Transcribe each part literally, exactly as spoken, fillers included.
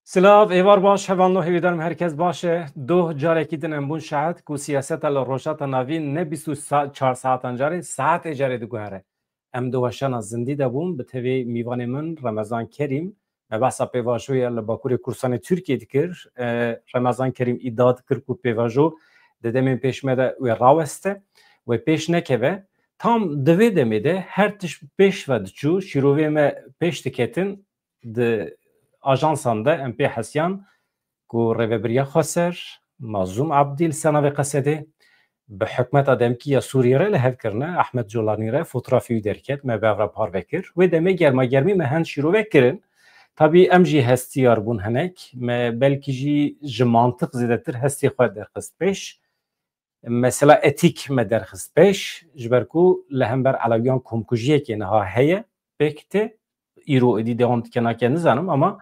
Silav, êvar baş, hevalno, hêvîdarim herkes baş e. Doh carekî din em bûn şahid ku siyaseta li Rojhilata Navîn ne bîst û çar saetan carê, saetê carê diguhere. Em di weşana zindî de bûn, bi tevî mîvanê min Remezan Kerîm. Me behsa pêvajoya li Bakurê Kurdistanê Tirkiyê dikir. E, Remezan Kerîm îdia dikir ku pêvajo di demên pêş me de wê raweste, wê pêş nekeve. Tam di vê demê de her tişt pêş ve diçû, şîrovê me pêş diketin, di ajansan de em pê hesiyan ku Rêvebiriya Xweser, Mazlûm Abdî li ser navê Qesedê, bi hikûmeta demkî ya Sûriyê re li hev kirine, Ahmet Colanî re fotoğrafê wî derket, me bi hev re parve kir. Wê demê germagermî me hin şîrove kirin. Tabî em jî hestiyar bûn hinek, me belkî jî ji mantiq zêdetir hestê xwe derxist pêş. Mesela etîk me derxist pêş, ji ber ku li hember Elewiyan komkujiyekê niha heye, pêk tê, îro êdî dewam dike nake nizanim, ama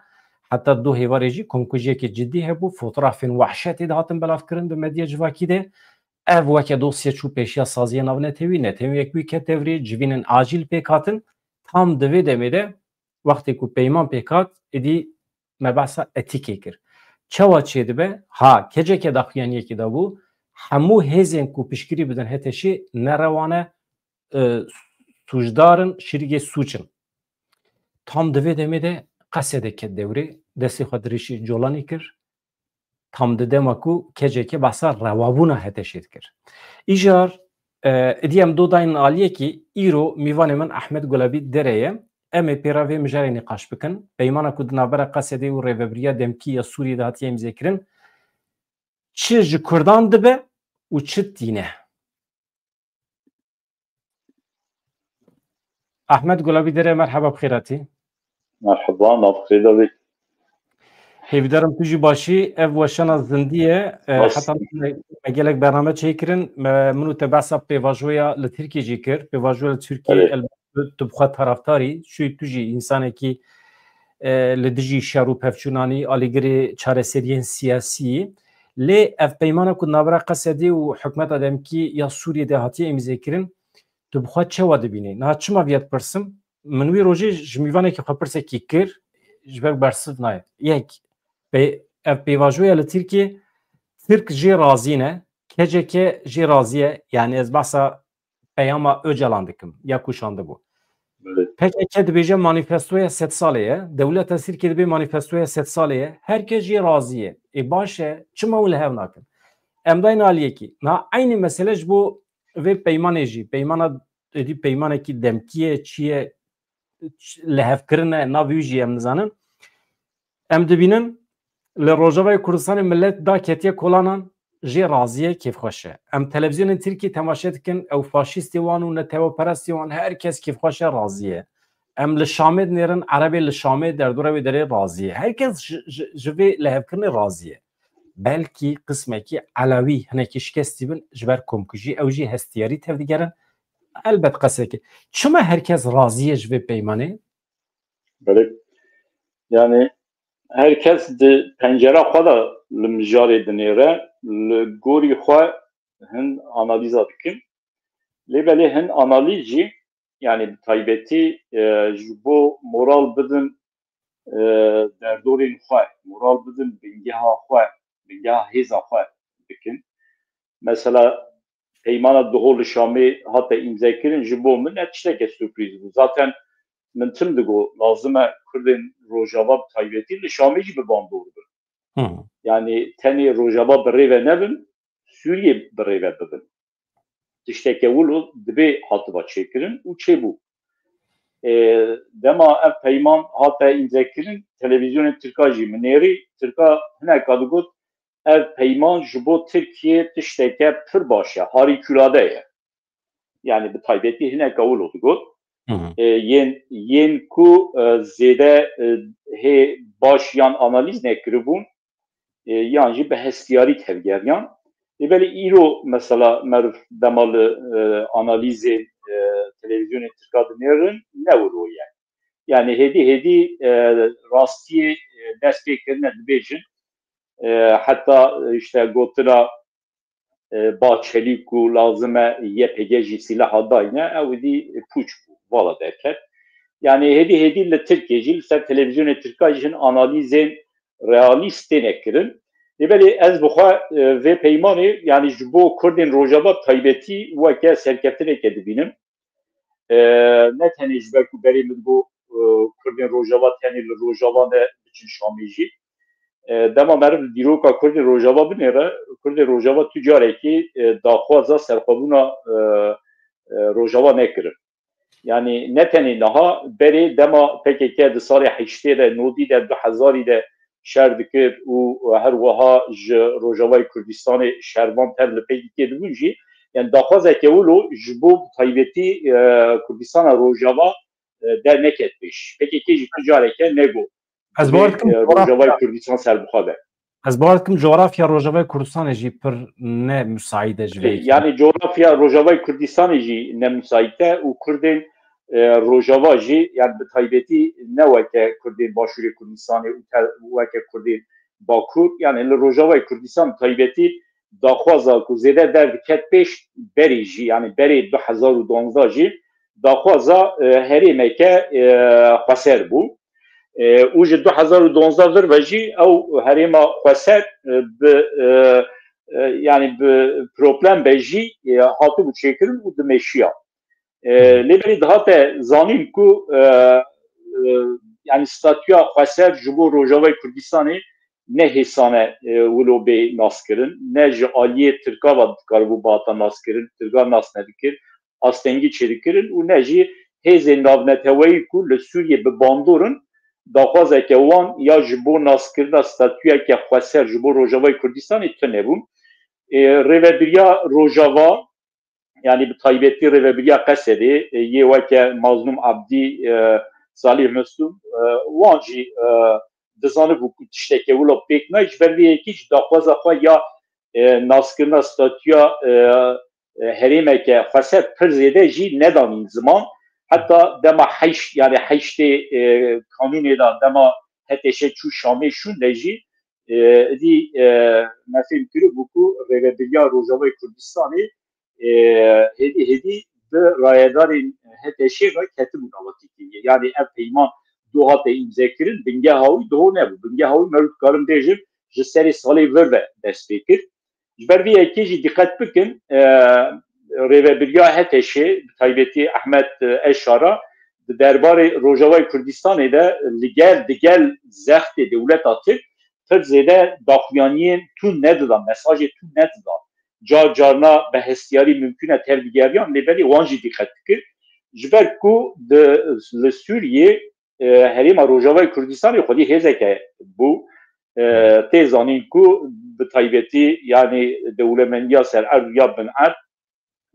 heta du hêvarê jî komkujiyekê cidî hebû, fotoğrafên wehşetê dihatin belavkirin di medya civakî de. Ev weke dosye çû pêşiya saziya navnetewî, netewî yek wî ket devrê, civînên acîl pêk hatin. Tam di vê demê de wextê ku peyman pêk hat, êdî me behsa etîkê kir. Çawa çêdibe? Ha, keceke daxuyaniyekê de bû, hemû hêzên ku piştgirî bidin HTŞê nerewa ne, e, sûcdar in, şirîgê sûc in. Tam di vê demê de Qesedê ket dewrê, destê xwe dirêjî Colanî kir. Tam di dema ku keceke behsa rewabûna HTŞê dikir. Îcar, e, êdî em do daynin aliyekî, îro mîvanê min Ahmet Gulabî Dere ye. Em ê pê re vê mijarê nîqaş bikin. Peymana ku di navbera Qesedê û Rêvebiriya Demkî ya Sûriyê de hatiye îmzêkirin, çi ji Kurdan dibe û çi tîne? Ahmet Gulabî Dere, merheba, bi xêr hatî. Merheba, nav xêr de bî. Hêvîdarim tu jî başî, ev weşana zindî ye. E, Baş. Heta me, me gelek bername çêkirin. Me, min û te behsa pêvajoya li Tirkiyê jî kir. Pêvajoya li Tirkiyê, Evet. Elbet tu bi xwe taraftarî, çûyî tu jî însanekî, e, li dijî şer û pevçûnanî, alîgirê çareseriyên siyasî yî. Lê ev peymana ku navbera Qesedê û hikûmeta demkî ya Sûriyê de hatiye îmzêkirin, tu bi xwe çawa dibînî? Niha çima viya dipirsim? Min wî rojê ji mîvanekî xwe pirsekî kir, ji ber bersiv nayê. Yek, pê-, ev pêvajoya li Tirkiyê, Tirk jê razî ne, keceke jê razî ye, yanî ez behsa peyama Ocalan dikim, ya ku şandibû. Evet. P K K dibêje manîfestoya sed salê ye, dewleta Tirkiyê dibê manîfestoya sed salê ye, her kes jê razî ye. Ê baş e, çima hûn li hev nakin? Em dayne aliyekî. Niha eynî mesele ji bo vê peymanê jî, peymana, êdî peymanekî demkî ye, çi ye, ç-, lihevkirin e, navê wî jî em nizanin. Em dibînin, li Rojavayê Kurdistanê milet da ketiye kolanan, jê razî ye, kêfxweş e. Em televîzyonên Tirkî temaşe dikin, ew faşîstê wan û neteweperestê wan, her kes kêfxweş e, razî ye. Em li Şamê dinêrin, Erebê li Şamê derdora wê derê razî ye. Her kes ji, ji, ji vê lihevkirinê razî ye. Belkî qismekî Elewî hinekî şikestî bin, ji ber komkujî ew jî hestiyarî tevdigerin. Elbet qesekê. Çima her kes razî ye ji vê peymanê? Belê. Yani her kes di pencera xwe de li mijarê dinêre, li gorî xwe hin analîza dikin. Lê belê hin analîz jî, yani bi taybetî, e, ji bo moral bidin, e, derdorên xwe, moral bidin bingeha xwe, bingeha hêza xwe dikin. Mesela peymana duho li Şamê hate îmzekirin, ji bo min ne tişteke surprîz bû. Zaten min tim digot, lazim e Kurdên Rojava bi taybetî li Şamê jî bi bandor bin. Hı. Yani tenê Rojava bi rê ve nebin, Sûriyê bi rê ve bibin. Tişteke wilo dibê hatiba çêkirin û çêbû. E, dema ev peyman hate îmzekirin, televîzyonên Tirka jî min nêrî, Tirka hineka digot, ev peyman ji bo Tirkiye tişteke pir baş e, harikulade ye. Yani bi taybetî hineka wilo digot. Hı hı. E, yên, yên ku, e, zêde, e, hê baş yan analîz nekiribûn, e, yan jî bi hestiyarî tevgeriyan. Ê belê îro mesela meriv dema li, e, analîzê, e, televîzyonê Tirka dinêrin, ne wilo ye. Yani hêdî hêdî, e, rastiyê, e, dest pê kirine dibêjin. E, heta, e, işte gotina, e, Bahçelî ku lazim e Y P G jî sîlaha dayne, ew dî pûç bû, vala derket. Yani hêdî hêdî li Tirkiyê jî li ser televîzyonê Tirka jî hin analîzên realîst têne kirin. Lê belê ez bi xwe, e, vê peymanê, yanî ji bo Kurdên Rojava taybetî weke serkeftineke dibînim. E, ne tenê ji ber ku berê min digot, e, Kurdên Rojava tenê li Rojava ne biçin Şamê jî. E, dema meriv li dîroka Kurdên Rojava binêre, Kurdên Rojava tu carekî, e, daxwaza serxwebûna, e, e, Rojava nekirin. Yanî ne tenê niha, berê dema P K K di salê heştê de, nodî de, du hezarî de şer dikir û her wiha ji Rojavayê Kurdistanê şervan tev li P K K dibûn jî, yani daxwazeke wilo ji bo taybetî, e, Kurdistana Rojava, e, derneket pêş. P K K jî tu careke nego. Ez bawer dikim, e, coğrafya, Rojavayê Kurdistan serbixwe be. Ez bawer dikim, coğrafya Rojavayê Kurdistanê jî pir ne müsait e ji vê yekê. Yani coğrafya Rojavayê Kurdistanê jî ne müsait e û Kurdên, e, Rojava jî, yani bi taybetî ne weke Kurdên Başûrê Kurdistanê û te-, weke Kurdên Bakur, yani li Rojavayê Kurdistan bi taybetî daxwaza ku zêde derdiket pêş berê jî, yani berê du hezar û duwazdeh jî daxwaza, e, herêmeke, e, xweser bû. E, û ji du hezar û duwazdeh vir ve jî ew herêma xweser, e, bi, e, e, yani bi problem be jî, e, hatibû çêkirin û dimeşiya. E, lê belê dihate zanîn ku, e, e, yani statûya xweser ji bo Rojavayê Kurdistanê ne hêsan e, e, wilo bê naskirin, ne ji aliyê Tirka ve dikaribû bihata naskirin, Tirka nas nedikir, astengî çêdikirin û ne jî hêzên navneteweyî ku li Sûriyê bi bandor in, daxwazeke wan ya ji bo naskirina statûyeke xweser ji bo Rojavayê Kurdistanê tune bûn. E, rêvebiriya Rojava, yani bi taybetî rêvebiriya Qesedê, e, yê weke Mazlûm Abdî, e, Salîh Meslûm, e, wan jî, e, dizanibû ku tişteke wilo pêk nayê, ji ber vê yekê jî daxwaza xwe ya, e, naskirina statûya, e, e, herêmeke xweser pir zêde jî nedanîn ziman. Heta dema heşt, yani heştê, e, kanûnê de dema H T Ş çû Şamê şûn de jî, e, dî, e, me fêm kiribû ku rêvebiriya Rojavayê Kurdistanê, e, hêdî hêdî bi rayedarên H T Ş re ketibû navakî kiriye. Yani ev peyman doh hate îmze kirin, bingeha wî doh nebû. Bingeha wî me dikarin bêjin ji serê salê vir ve dest pê kir. Ji ber vê yekê jî dîqet bikin, e, rêvebiriya H T Ş, bi taybetî Ehmed, e, Eşara, di derbarê Rojavayê Kurdistanê de li gel, digel zextê dewleta Tirk pir zêde daxuyaniyên tund nedida, mesajê tund nedida. Car carna bi hestiyarî mimkun e tevdigeriyan, lê belê wan jî dîqet dikir. Ji ber ku di, li Sûriyê, e, herêma Rojavayê Kurdistanê xwedî hêzeke bû. E, tê zanîn ku bi taybetî, yani dewlemendiya ser erd û ya bin erd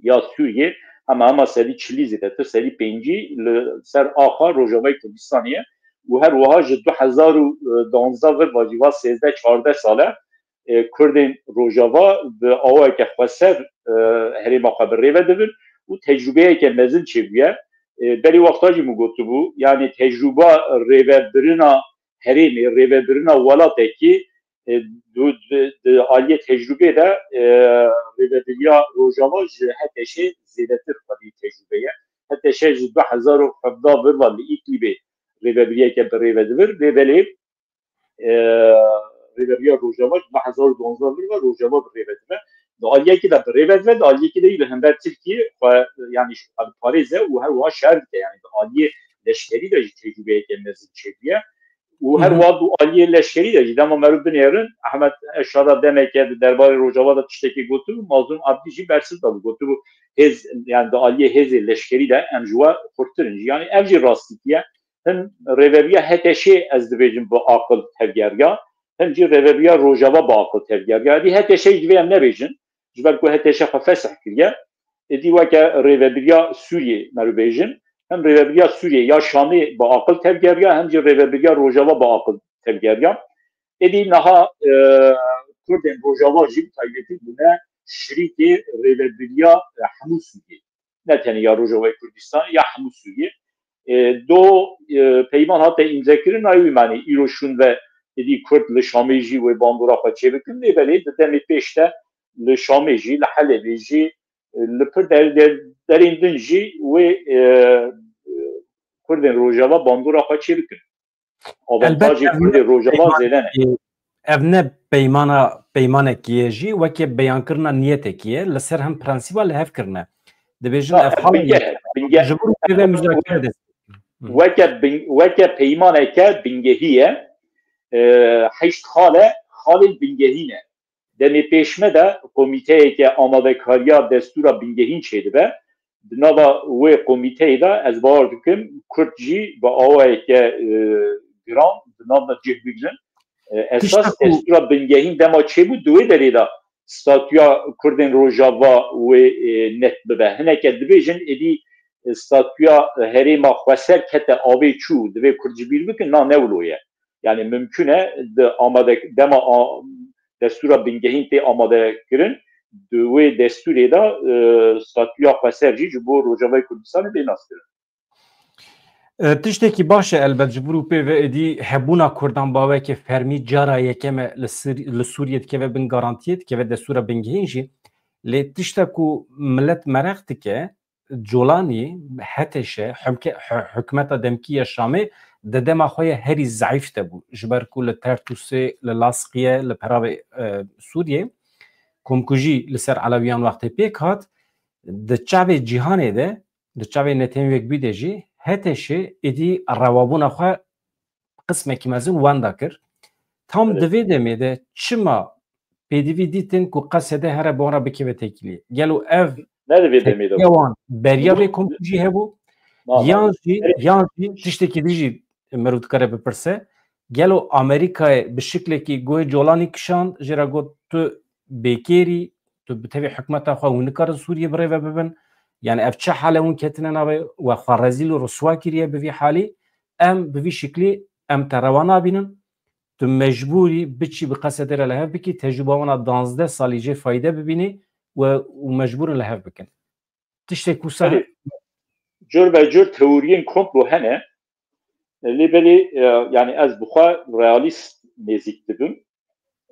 ya Sûriyê hema hema serî çilî zêdetir, serî pêncî li ser axa Rojavayê Kurdistanê ye û her wiha ji du hezar û duwazdeh vir ve jî va sêzdeh çardeh sal e, e, Kurdên Rojava bi awayeke xweser, e, herêma xwe bi rê ve dibin û tecrûbeyeke mezin çêbûye. E, berî wexta jî min gotibû, yani tecrûba rêvebirina herêmê, rêvebirina welatekî, e, du-, di, di aliyê tecrûbê de, e, rêvebiriya Rojava ji H T Ş zêdetir xwedî tecrûbe ye. H T Ş ji du hezar û hevdeh vir ve li Îdlîbê rêvebiriyeke bi rê ve dibir. Lê belê, e, rêvebiriya Rojava ji du hezar û duwazdeh vir ve Rojava bi rê ve dibe. Di aliyekî de bi rê ve dibe, di aliyekî de jî li hember Tirkiyê xwe, yani, xwe diparêze û her wiha şer dike. Yani di aliyê leşkerî de jî tecrûbeyeke mezin çêbûye. Û her Hı hı. wiha di aliyê leşkerî de jî dema meriv binêrin, Ehmed Eşara demeke di derbarê Rojava de tiştekê gotibû, Mazlûm Abdî jî bersiv dabû. Gotibû, hêz, yani di aliyê hêzê leşkerî de em ji we xurttir in jî. Yani ev jî rastîtî ye. Hin rêvebiriya H T Şê ez dibêjim bi aqil tevgeriya, hin jî rêvebiriya Rojava bi aqil tevgeriya. Dî H T Şê jî divê em nebêjin, ji ber ku H T Ş xwe fesih kiriye. Êdî weke rêvebiriya Sûriyê meriv bêjin, hem rêvebiriya Sûriyê ya Şamê bi aqil tevgeriya, hem jî rêvebiriya Rojava bi aqil tevgeriya. Êdî niha, e, Kurdên Rojava jî bi taybetî bûne şirîkê rêvebiriya, e, hemû Sûriyê. Ne tenê ya Rojavayê Kurdistanê, ya hemû Sûriyê. E, do, e, peyman hate îmzekirin, nayê wî manî îro şûn ve êdî Kurd li Şamê jî wê bandora xwe çêbikin, lê belê di demê pêş de li Şamê jî, li Helebê jî, e, li pir der-, der-, derên din jî wê, e, e, Kurdên Rojava bandora xwe çêbikin. Avantajê Kurdê Rojava zêde ne. Ev ne peymana, peymanekî ye jî, weke beyankirina niyetekî ye, li ser hin prensîba li hev kirine. Dibêjin ev xal e. Ji bo pê ve muzakere dest. Weke, weke peymaneke bingehî ye. E, heşt xal e, xalên bingehî ne. Demê pêş me de komîteyeke amadekariya destûra bingehîn çêdibe. Di nava wê komîteyê de ez bawer dikim Kurd jî bi awayeke, e, giran di nav de cih bigrin. E, esas destûra bingehîn dema çêbû di wê derê de statûya Kurdên Rojava wê, e, net bibe. Hineke dibêjin êdî, e, statûya herêma xweser kete avê çû, divê Kurd ji bîr bikin, na ne wilo ye. Yani mimkun e di amade, dema a, destûra bingehîn tê amade kirin, di wê destûrê de, e, statûya xweser jî ji bo Rojavayê Kurdistanê bê naskirin. E, tiştekî baş e elbet, ji bo pê ve êdî hebûna Kurdan baweke fermî cara yekem e li Sir-, li Sûriyê dikeve bin garantiyê, dikeve destûra bingehîn jî. Lê tişta ku milet mereq dike, Colanî, HTŞ, hemke-, hu-, hikûmeta demkî ya Şamê di dema xwe ya herî zeîf de bû. Ji ber ku li Tertûsê, li Laskiye, li peravê, e, Sûriyê, komkujî li ser Elewiyan wextê pêk hat, di çavê cîhanê de, di çavê netewên wekbî de jî HTŞ êdî rewabûna xwe qismekî mezin wenda kir. Tam di vê demê de çima pêdivî dîtin ku Qesede here bi wan re bikeve têkiliyê? Gelo ev ne di vê demê de tepkiya wan beriya vê komkujî hebû? Yan jî, yan jî tiştekî din jî mirov dikare bipirse, gelo Amerîkayê bi şiklekî guhê Colanî kişand, jê re got, tu bêkêrî, tu bi tevî hikûmeta xwe, hûn nikarin Sûriyê bi rê ve bibin. Yani ev çi hal e hûn ketine navê we, xwe rezîl û riswa kiriye bi vî halî. Em bi vî şiklî em te rewa nabînin. Tu mecbûrî biçî bi Qesedê re li hev bikî, tecrûba wana danzdeh salî jê fayde bibînî we û mecbûr in li hev bikin. Tiştek wisa Belê, cur be cur teoriyên komplo hene. Lê belê, e, yani ez bi xwe realîst nêzîk dibim.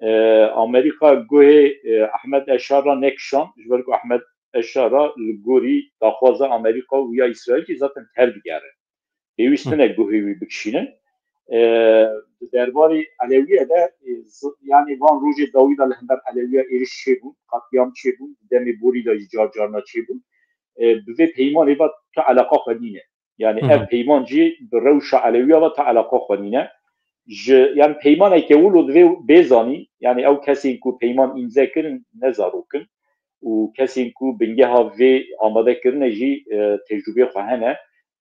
E, Amerîka guhê, e, Ahmed Eşar ra nekişand, ji ber ku Ahmed Eşar ra li gorî daxwaza Amerîka û ya Îsraîl jî zaten tevdigere. Pêwîst Hı. nine guhê wî bikişînin. E, di derbarê Elewiye de, e, z-, yani van rojê dawî de li hember Elewiya êriş çêbûn, qetlîam çêbûn, di demê borî de jî car carna çêbûn. E, bi vê peymanê ve tu eleqa xwe nîne. Yani Hı hı. ev peyman jî bi rewşa Elewiya ve ta eleqa xwe nîne. Ji, yani peymaneke wilo divê bê zanî, yani ew kesên ku peyman îmze kirin ne zarok in û kesên ku bingeha vê amade kirine jî, e, tecrûbeyê xwe hene.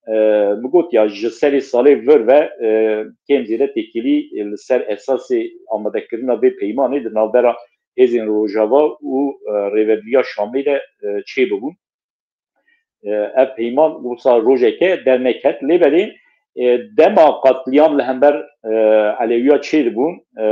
E, min got ya ji serê salê vir ve, e, kêm zêde têkilî, e, li ser esasê amadekirina vê peymanê di navbera hêzên Rojava û, e, Rêvebiriya Şamê de, e, çêbibûn. E, ev peyman wisa rojeke derneket. Lê belê, e, dema qetlîam li hember, e, Elewiya çêdibûn, e,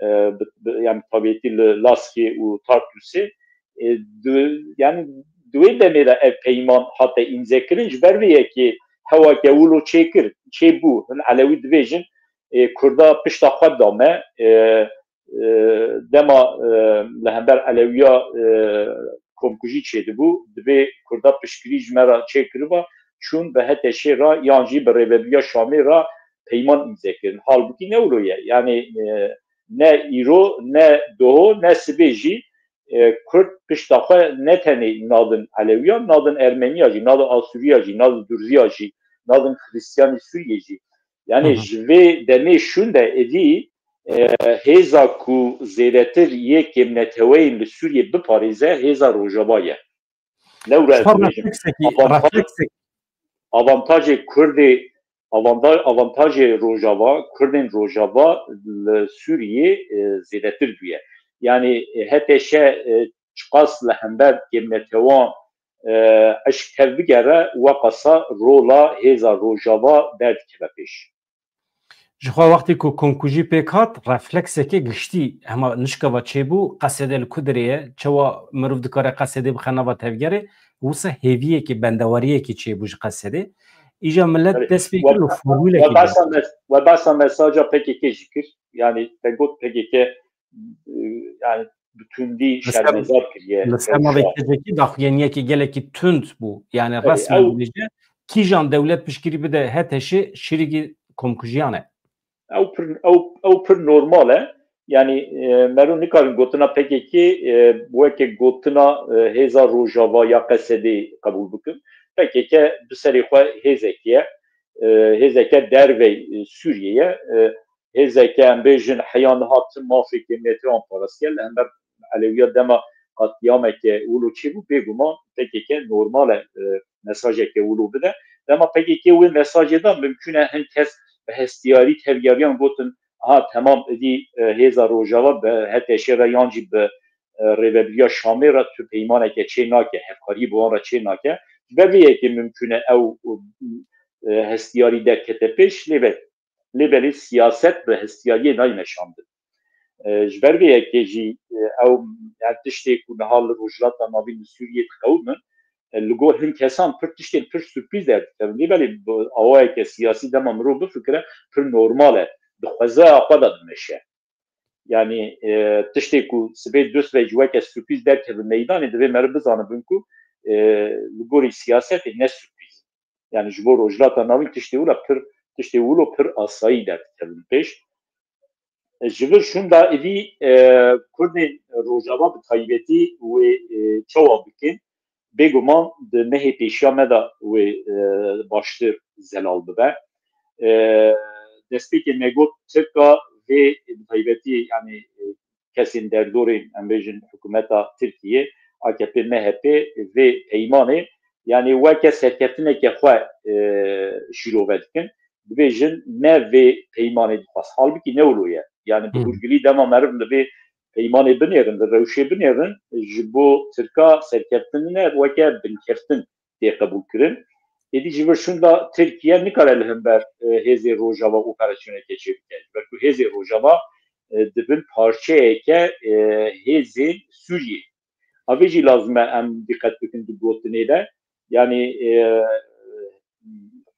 e, bi, bi, yani tabîetî li Laskê û Tartûsê, e, di, yani di wê demê de ev peyman hate îmzekirin, ji ber vê yekê hewake wilo çêkir, çêbû. Hin Elewî dibêjin, e, Kurda pişta xwe dame, e, e, dema, e, li hember Elewiya, e, komkujî çêdibû, divê Kurda piştgirî ji me re çêkiriba, çûn bi HTŞê re yan jî bi Rêvebiriya Şamê re peyman îmze kirin. Halbûkî ne wilo ye. Yani, e, ne îro, ne doho, ne sibê jî, e, Kurd pişta xwe ne tenê nadin Elewiyan, nadin Ermeniya jî, nadin Asûriya jî, nadin Durziya jî, nadin Xristiyanî Sûriyê jî. Yani Hı hı. ji vê demê şûn de êdî, e, hêza ku zêdetir yê kêmneteweyên li Sûriyê biparêze hêza Rojava ye. Lewra ez Ji xwe dibêjim, refleksekî, avantaj-, refleksek- avantajê Kurdê, avanta-, avantajê Rojava, Kurdên Rojava li Sûriyê, e, zêdetir bûye. Yani, e, HTŞ, e, çiqas li hember kêmnetewan, e, eşk tev bigere, weqasa rola hêza Rojava derdikeve pêş. Ji xwe wextê ku komkujî pêk hat, refleksekê giştî hema nişka ve çêbû, Qesedê li ku derê ye, çawa mirov dikare Qesedê bixe nava tevgerê, wisa hêviyekê, bendewariyekê çêbû ji Qesedê. Îja milet Belê. dest pê We, kir û formûlekê we behsa mes-, we behsa mesaja PKK jî kir. Yani te got PKK, e, yani bi tundî Li ser, şermezar kiriye li ser ew navê şahid. Kecekî daxuyaniyekê gelekî tund bû. Yani Tabii, resmen ew dibêje, kîjan dewlet piştgirî bide HTŞê şirîkî komkujiyan e. Ew pir, ew, ew pir normal e. Yanî, e, mero nikarin gotina P K K, e, weke gotina, e, hêza Rojava ya Qesedê qebûl bikin. P K K bi serê xwe hêzekê ye. E, hêzeke dervey, e, Sûriyê ye. E, hêzeke, em bêjin, heya niha tim mafê kêmiyetê wan parastiye. Li hember Elewiya dema qatliyameke wilo çêbû, bêguman P K K normal e, e, mesajeke wilo bide. Dema P K K wê mesajê da, mimkun e hin kes bi hestiyarî tevgeriyan gotin, ha, temam, idî, e, hêza Rojava bi H T Ş re yan jî bi, e, Rêvebiriya Şamê re tu peymaneke çê nake, hevkariyê bi wan re çê nake. Ji ber vê yekê mimkun e ew, e, hestiyarî derkete pêş, lê be-, lê belê siyaset bi hestiyariyê nayê meşandin. E, ji ber vê yekê jî, e, ew, ev tiştê ku niha li Rojhilata Navîn, li Sûriyê diqewimin, e, li gor hin kesan pir tiştên pir sürprîz derdikevin. Lê belê bi awayeke siyasî dema mirov bifikire, pir normal e. Di xwezaya xwe de dimeşe. Yanî, e, tiştê ku sibê dust ve ji weke sürprîz derkeve meydanê, divê meriv bizanibin ku, e, li gorî siyasetê ne sürprîz. Yanî ji bo Rojhilata Navîn tiştê wilo pir, tiştê wilo pir asayî derdikevin pêş. Ji vir şûnda êdî, e, Kurdên Rojava bi taybetî wê, e, çawa bikin? Bêguman di mehê pêşiya me de wê, e, baştir zelal bibe. E, destpêkê me got Tirka vê bi taybetî, yanî, e, kesên derdorên, em bêjin, hikûmeta Tirkiyê, A K P M H P vê peymanê, yanî weke serkeftineke xwe, e, şîrove dikin. Dibêjin, me vê peymanê dixwest. Halbikî ne wilo ye. Yanî bi Hı. hûrgilî dema meriv li vê peymanê binêrin, li rewşê binêrin, ji bo Tirka serkeftin ne, weke binkeftin tê qebûlkirin. Êdî ji vir şûnda Tirkiye nikare li hember, e, hêzê Rojava operasyoneke çêbike. Ji ber ku hêzê Rojava, e, dibin parçeyeke, e, hêzên Sûriyê. Avê jî lazim e em dîqet bikin di gotinê de. Yanî, e,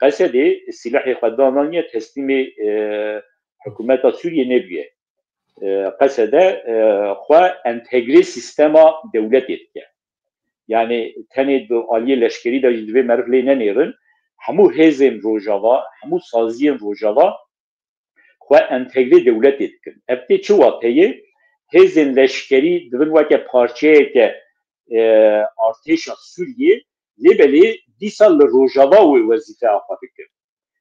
Qesedê silahê xwe dananiye, teslîmê, e, hikûmeta Sûriyê nebûye. E, Qesede, e, xwe entegrê sîstema dewletê dike. Yanî tenê di aliyê leşkerî de jî divê meriv lê nenêrin. Hemû hêzên Rojava, hemû saziyên Rojava xwe entegrê dewletê dikin. Ev tê çi wateyê? Hêzên leşkerî dibin weke parçeyeke, e, artêşa Sûriyê, lê belê dîsa li Rojava wê wezîfeya xwe dikin.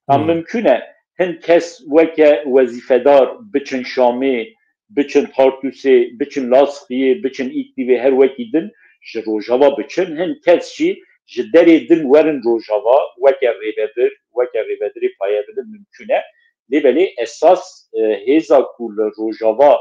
Em Hmm. mimkun e hin kes weke wezîfedar biçin Şamê, biçin Tartûsê, biçin Laskiyê, biçin Îdlibê, her wekî din ji Rojava biçin. Hin kes jî ji derê din werin Rojava weke rêvebir, weke rêvedirê payevili mimkun e. Lê belê esas, e, hêza ku li Rojava,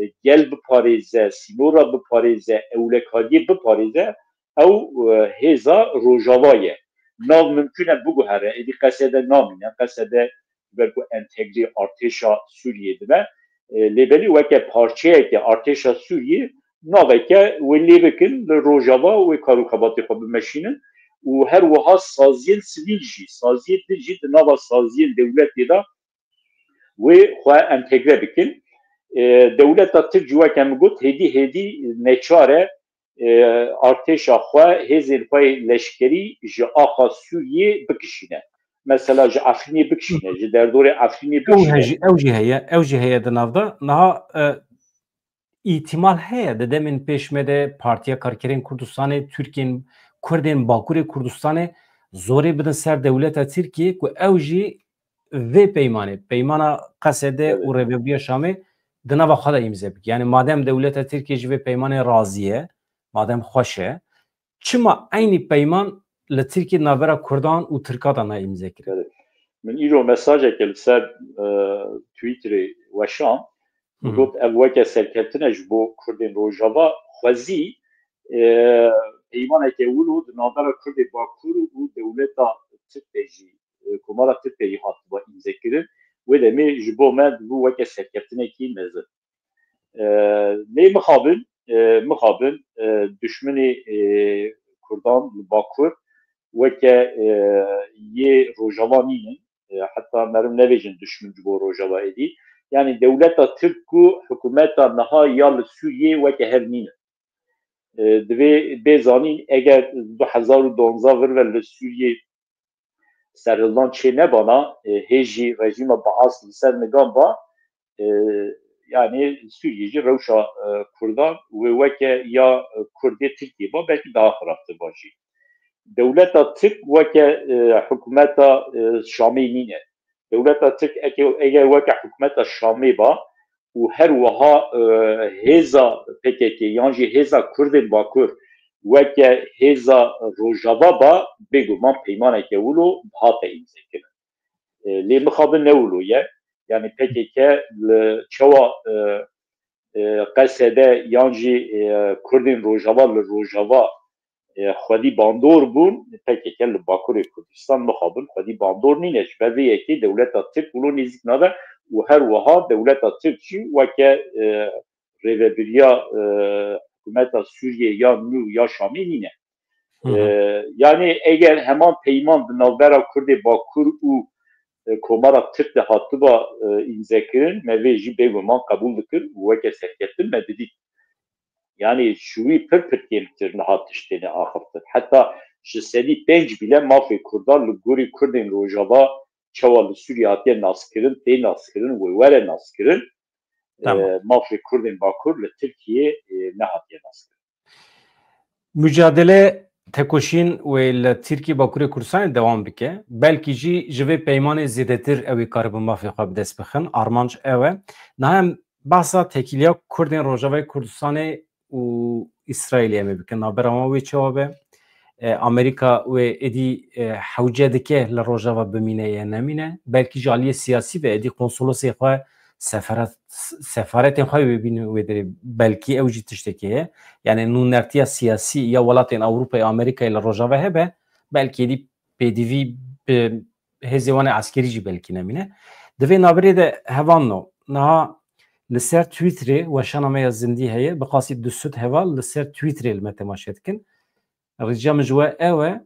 e, gel biparêze, sînora biparêze, ewlekariyê biparêze, ew, e, hêza Rojava ye. Nav mimkun e biguhere, êdî Qesede namîne, Qesede ji ber ku entegrê artêşa Sûriyê dibe. E, lê belê weke parçeyeke artêşa Sûriyê naveke wê lê bikin, li Rojava wê kar û xebatê xwe bimeşînin û her wiha saziyên sivîl jî, saziyên din jî di nava saziyên dewletê de wê xwe entegre bikin. E, dewleta Tirk jî weke min got, hêdî hêdî neçar e, e, artêşa xwe, hêzên xwe yê leşkerî ji axa Sûriyê bikişîne. Mesela ji Efrînê bikişîne, ji derdorê Efrînê Ew bikişîne. He jî, ew jî heye, ew jî heye di nav de. Niha, e, îhtimal heye di demên pêş me de Partiya Karkerên Kurdistanê, Tirkên Kurdên Bakurê Kurdistanê zorê bidin ser dewleta Tirkiyê ku ew jî vê peymanê, peymana Qesede Evet. û Rêvebiriya Şamê di nava xwe de îmze bike. Yani madem dewleta Tirkiye ji vê peymanê razî ye, madem xweş e, çima eynî peyman li Tirkiye navbera Kurdan û Tirka de nayê îmze kirin? Evet. Min îro mesajeke li ser, e, Twitterê weşand. Min Hı hı. got, ev weke serkeftin e ji bo Kurdên Rojava. Xwezî, e, peymaneke wilo di navbera Kurdê Bakur û dewleta Tirk de jî, e, Komara Tirk de jî hatiba îmzekirin. Wê demê ji bo me dibû weke serkeftinekî mezin. E, lê mixabin, e, mixabin, e, duşminê, e, Kurdan li Bakur weke, e, yê Rojava nînin. E, heta meriv nebêjin duşmin ji bo Rojava êdî. Yani dewleta Tirk û hikûmeta niha ya li Sûriyê weke hev nînin. E, divê bê zanîn, eger du hezar û duwazdeh vir ve li Sûriyê serhildan çê nebana, e, hê jî rejîma Baas li ser nigan ba, e, yanî Sûriyê jî rewşa, e, Kurdan wê weke ya, e, Kurdê Tirkiyê ba, belkî daha xirabtir ba jî. Dewleta Tirk weke, e, hikûmeta, e, Şamê nîne. Dewleta Tirk eke-, eger weke hikûmeta Şamê ba û her wiha, e, hêza P K K yan jî hêza Kurdên Bakur weke hêza Rojava ba, bêguman peymaneke wilo dihate îmzekirin. E, lê mixabin ne wilo ye. Yanî P K K li çawa, e, e, Qesede yan jî, e, Kurdên Rojava li Rojava, e, xwedî bandor bûn, P K K li Bakurê Kurdistan mixabin xwedî bandor nîne. Ji ber vê yekê dewleta Tirk wilo nêzîk nabe û her wiha dewleta Tirk jî weke, e, rêvebiriya, e, hikûmeta Sûriyê ya nû ya Şamê nîne. Hı hı. E, yanî eger heman peyman di navbera Kurdê Bakur û, e, Komara Tirk de hatiba, e, îmzekirin, me vê jî bêguman qebûl dikir û weke serkeftin me didît. Yanî ji wî pir pir kêmtir niha tişt têne axiftin. Heta ji sedî pênc bîle mafê Kurdan li gorî Kurdên Rojava çawa li Sûriyê hatiye naskirin, tê naskirin, wê were naskirin. Tamam. E, mafê Kurdên Bakur li Tirkiyê, e, nehatiye naskirin. Mucadele, tekoşîn wê li Tirkiyê Bakurê Kurdistanê dewam bike. Belkî jî ji vê peymanê zêdetir ew ê karibin mafê xwe bi dest bixin. Armanc ew e. Niha em behsa tekîliya Kurdên Rojavayê Kurdistanê û Îsraîlê em ê bikin. Navbera wan wê çawa be? E, Amerîka wê êdî, e, hewce dike li Rojava bimîne ya nemîne? Belkî ji aliyê siyasî ve êdî konsolosê xwe, seferet-, sefaretên xwe wê bînin wê derê. Belkî ew jî tiştekê ye. Yanî nûnertiya siyasî ya welatên Ewropayê, Amerîkayê li Rojava hebe, belkî êdî pêdivî bi hêzê wan ê eskerî jî belkî nemîne. Di vê navberê de hevalno, niha li ser Twitterê weşana me ya zindî heye, bi qasî du sed heval li ser Twitterê li me temaşe dikin. Rica min ji we ew e,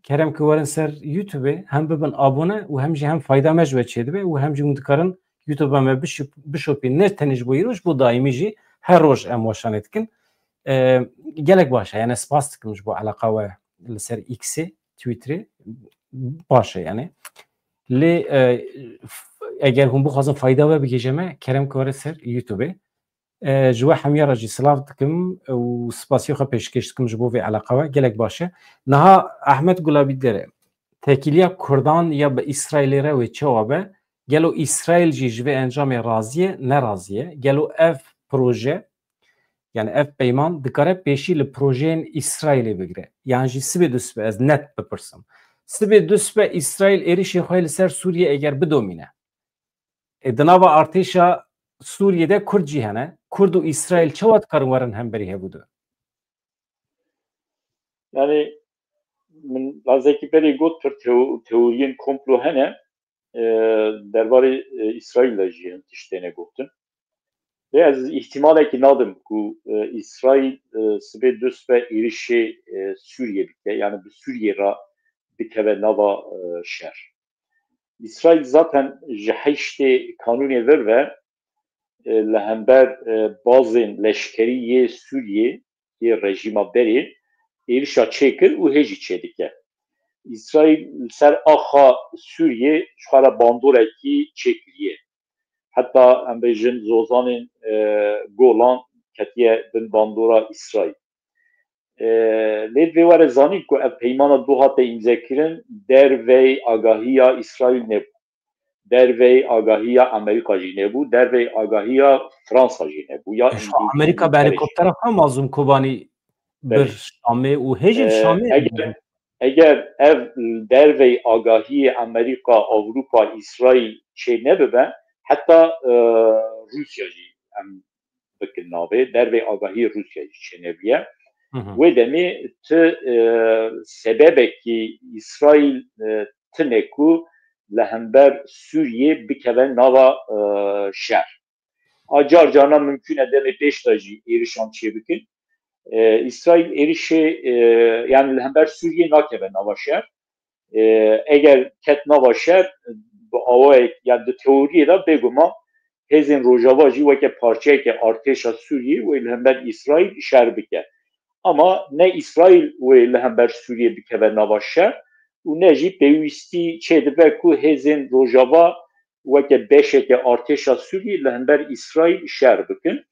kerem ki werin ser YouTubeê, hem bibin abone û hem jî hem fayda me ji we çêdibe û hem jî hûn dikarin YouTube'a me bişop-, bişopîn, ne tenê ji bo îro, ji bo daîmî jî her roj em weşanê dikin. E, gelek baş e, yani spas dikim ji bo eleqa we li ser X'ê, Twitterê. Baş e yani. Lê, e, f-, eger hûn bixwazin fayda we bigihîje me, kerem ki were ser YouTubeê. E, ji we hemiya re jî silav dikim û spasiya xwe pêşkêş dikim ji bo vê eleqa we. Gelek baş e. Niha Ahmet Gulabî dere, tekîliya Kurdan ya bi Îsraîlê re wê çawa be? Gelo Îsraîl jî ji vê encamê razî ye, nerazî ye? Gelo ev proje, yani ev peyman dikare pêşî li projeyên Îsraîlê bigire? Yan jî sibê dusbe ez net bipirsim. Sibê dusbe Îsraîl êrişê xwe li ser Sûriyê eger bidomîne, ê, di nava artêşa Sûriyê de Kurd jî hene. Kurd û Îsraîl çawa dikarin werin hemberî hevû de? Yani min lazekî berê got pir teo-, teoriyên komplo hene. E, derbarê, e, Îsraîl de jî hin tişt têne gotin. Lê ez îhtimalekî nadim ku, e, Îsraîl, e, sibê dusbe êrişê, e, Sûriyê bike, yani bi Sûriyê re bikeve nava, e, şer. Îsraîl zaten ji heştê Kanûnê vir ve, e, li hember, e, bazên leşkerî yê Sûriyê, yê rejîma berê êrişa çêkir û hê jî çêdike. Îsraîl li ser axa Sûriyê ji xwe re bandorekî çêkiriye. Heta em bêjin zozanên, e, Golan ketiye bin bandora Îsraîl. E, lê divê were zanîn ku ev peymana du hate îmzekirin dervey agahiya Îsraîl nebû. Dervey agahiya Amerîka jî nebû, dervey agahiya Fransa jî nebû. Ya Îngilîz Amerîka bi helikoptera xwe Mazlûm Kobanî bir Şamê û hê jî Şamê. Eger, eger ev dervey agahiyê Amerîka, Ewropa, Îsraîl çê nebibe, heta, e, Rûsya jî em bikin navê, dervey agahiyê Rûsya jî çênebiye. Wê demê ti, e, sebebekî Îsraîl, e, tine ku li hember Sûriyê bikeve nava, e, şer. A car carna mimkûn e demê pêş de jî êrişan çêbikin. E, Îsraîl êrişê, e, yani li hember Sûriyê nakeve nava şer. E, eger ket nava şer, bi awayek, yani di teoriyê de bêguman hêzên Rojava jî weke parçeyeke artêşa Sûriyê wê li hember Îsraîl şer bike. Ama ne Îsraîl wê li hember Sûriyê bikeve nava şer, û ne jî pêwîstî çêdibe ku hêzên Rojava weke beşeke artêşa Sûriyê li hember Îsraîl şer bikin.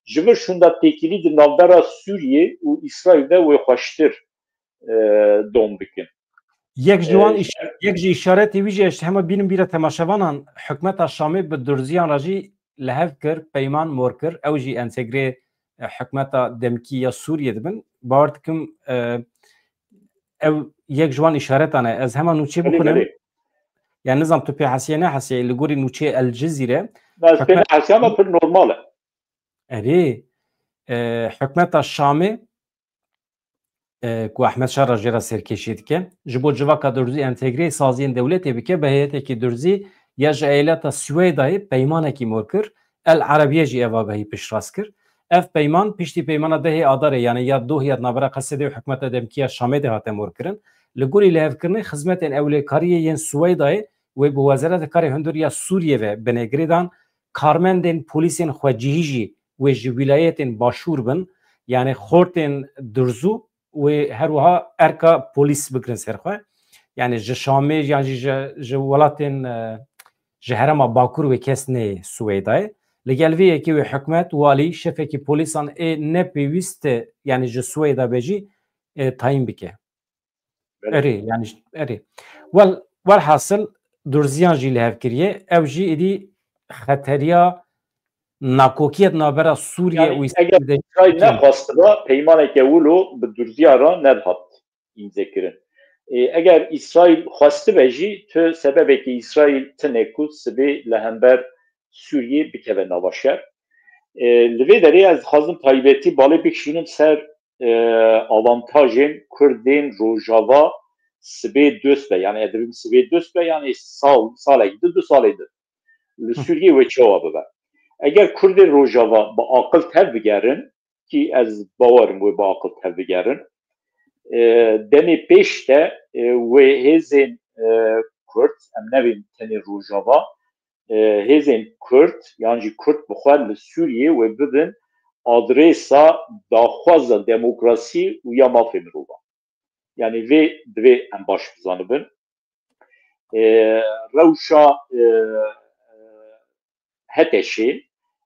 Ji vir şûnda têkilî di navbera Sûriyê û Îsraîl de wê xweştir e, dom bikin. Yek ji wan E, îş-, yek ji îşaretê wî jî ez hema bînim bîra temaşevanan, hikûmeta Şamê bi Durziyan re jî li hev kir, peyman mor kir. Ew jî entegrê, e, hikûmeta demkî ya Sûriyê dibin. Bawer dikim, e, ew yek ji wan îşaretan e. Ez hema nûçê Belê, bixwînim. belê. Yani nizam tu pê hesiye nehesiye, li gorî nûçê El Cizîre. Ez pê hikûmet- nehesiya me pir normal e. Erê, e, hikûmeta Şamê, e, ku Ehmed Şara jê re serkêşî dike, ji bo civaka Durzî entegreyê saziyên dewletê bike, bi heyetekî Durzî ya ji eyaleta Swêdayê peymanekî mor kir, El Erebiye jî ev agahî piştrast kir. Ev peyman piştî peymana dehê Adarê, yani ya doh ya di navbera Qesedê û hikûmeta demkî ya Şamê de hate morkirin. Li gorî lihevkirinê xizmetên ewlêkariyê yên Swêdayê wê bi Wezareta Karê Hundir ya Sûriyê ve binê girêdan, karmendên polîsên xwecihî jî wê ji wîlayetên başûr bin, yani xortên Durzû wê her wiha erka polîs bigirin ser xwe. Yani ji Şamê yan jî ji, ji welatên, e, ji herêma Bakur wê kes neyê Swêdayê. Li gel vê yekê wê hikûmet, walî, şefekî polîsan ê nepêwîst, yani ji Swêda be jî, e, tayîn bike. Belê. Erê, yani j-, erê. Wel, welhasil Durziyan jî li hev kiriye. Ew jî êdî xeteriya nakokiyê di navbera Sûriye Yani û eger Îsraîlê de Îsraîl çêkiriye. Nexwastiba peymaneke wilo bi Durziya re nedihat îmzekirin. Ê, eger Îsraîl xwestibe jî, tu sebebekî Îsraîl tine ku sibê li hember Sûriyê bikeve nava şer. Ê, li vê derê ez dixwazim taybetî balê bikişînim ser, e, avantajên Kurdên Rojava sibê dust be, yani ez dibim sibê dust be, yani sal, salek di, du salê di li Hı. Sûriyê wê çawa bibe. Eger Kurdên Rojava bi aqil tev bigerin, kî ez bawerim wê bi aqil tev bigerin, e, demê pêş de, e, wê hêzên, e, Kurd, em nevên tenê Rojava, e, hêzên Kurd, yan jî Kurd bi xwe li Sûriyê wê bibin adrêsa daxwaza demokrasî û ya mafê mirovan. Yani vê divê em baş bizanibin. E, rewşa, e, e, HTŞê,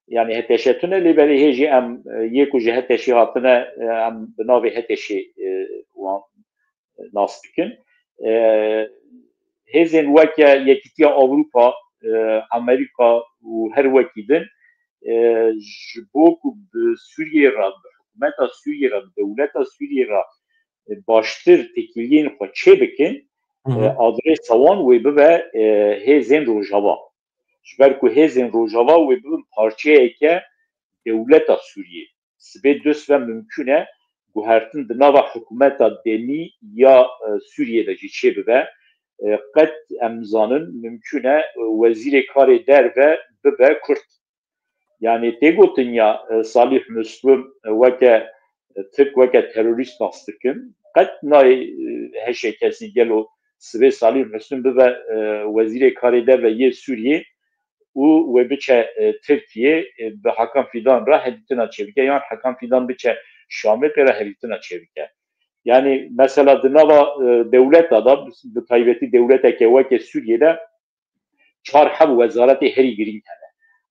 yani HTŞ tune lê belê hê jî em, e, yê ku ji HTŞê hatine, e, em bi navê HTŞê, e, wan nas dikin. E, hêzên weke Yekîtiya Ewropa, e, Amerîka û her wekî din, e, ji bo ku bi Sûriyê re, bi hikûmeta Sûriyê re, bi dewleta Sûriyê re, e, baştir têkiliyên xwe çê bikin, Hı hı. e, adrêsa wan wê bibe, e, hêzên Rojava. Ji ber ku hêzên Rojava wê bibin parçeyeke dewleta Sûriyê. Sibê dust ve mimkûn e guhertin di nava hikûmeta demî ya, e, Sûriyê de jî çêbibe. E, qet em nizanin mimkûn e, e, wezîrê karê derve bibe Kurd. Yani tê gotin ya, e, Salih Müslüm, e, weke, e, Tirk weke terorîst nas dikin. Qet nayê, e, heşê kesî gelo sibê Salih Müslüm bibe, e, wezîrê karê derve yê Sûriyê û wê biçe, e, Tirkiyê, e, bi Hakan Fidan re hevdîtina çêbike, yan Hakan Fidan biçe Şamê pê re hevdîtina çêbike. Yani mesela di nava, e, dewleta de, bi taybetî dewleteke weke Sûriyê de çar heb wezaretê herî girîng hene.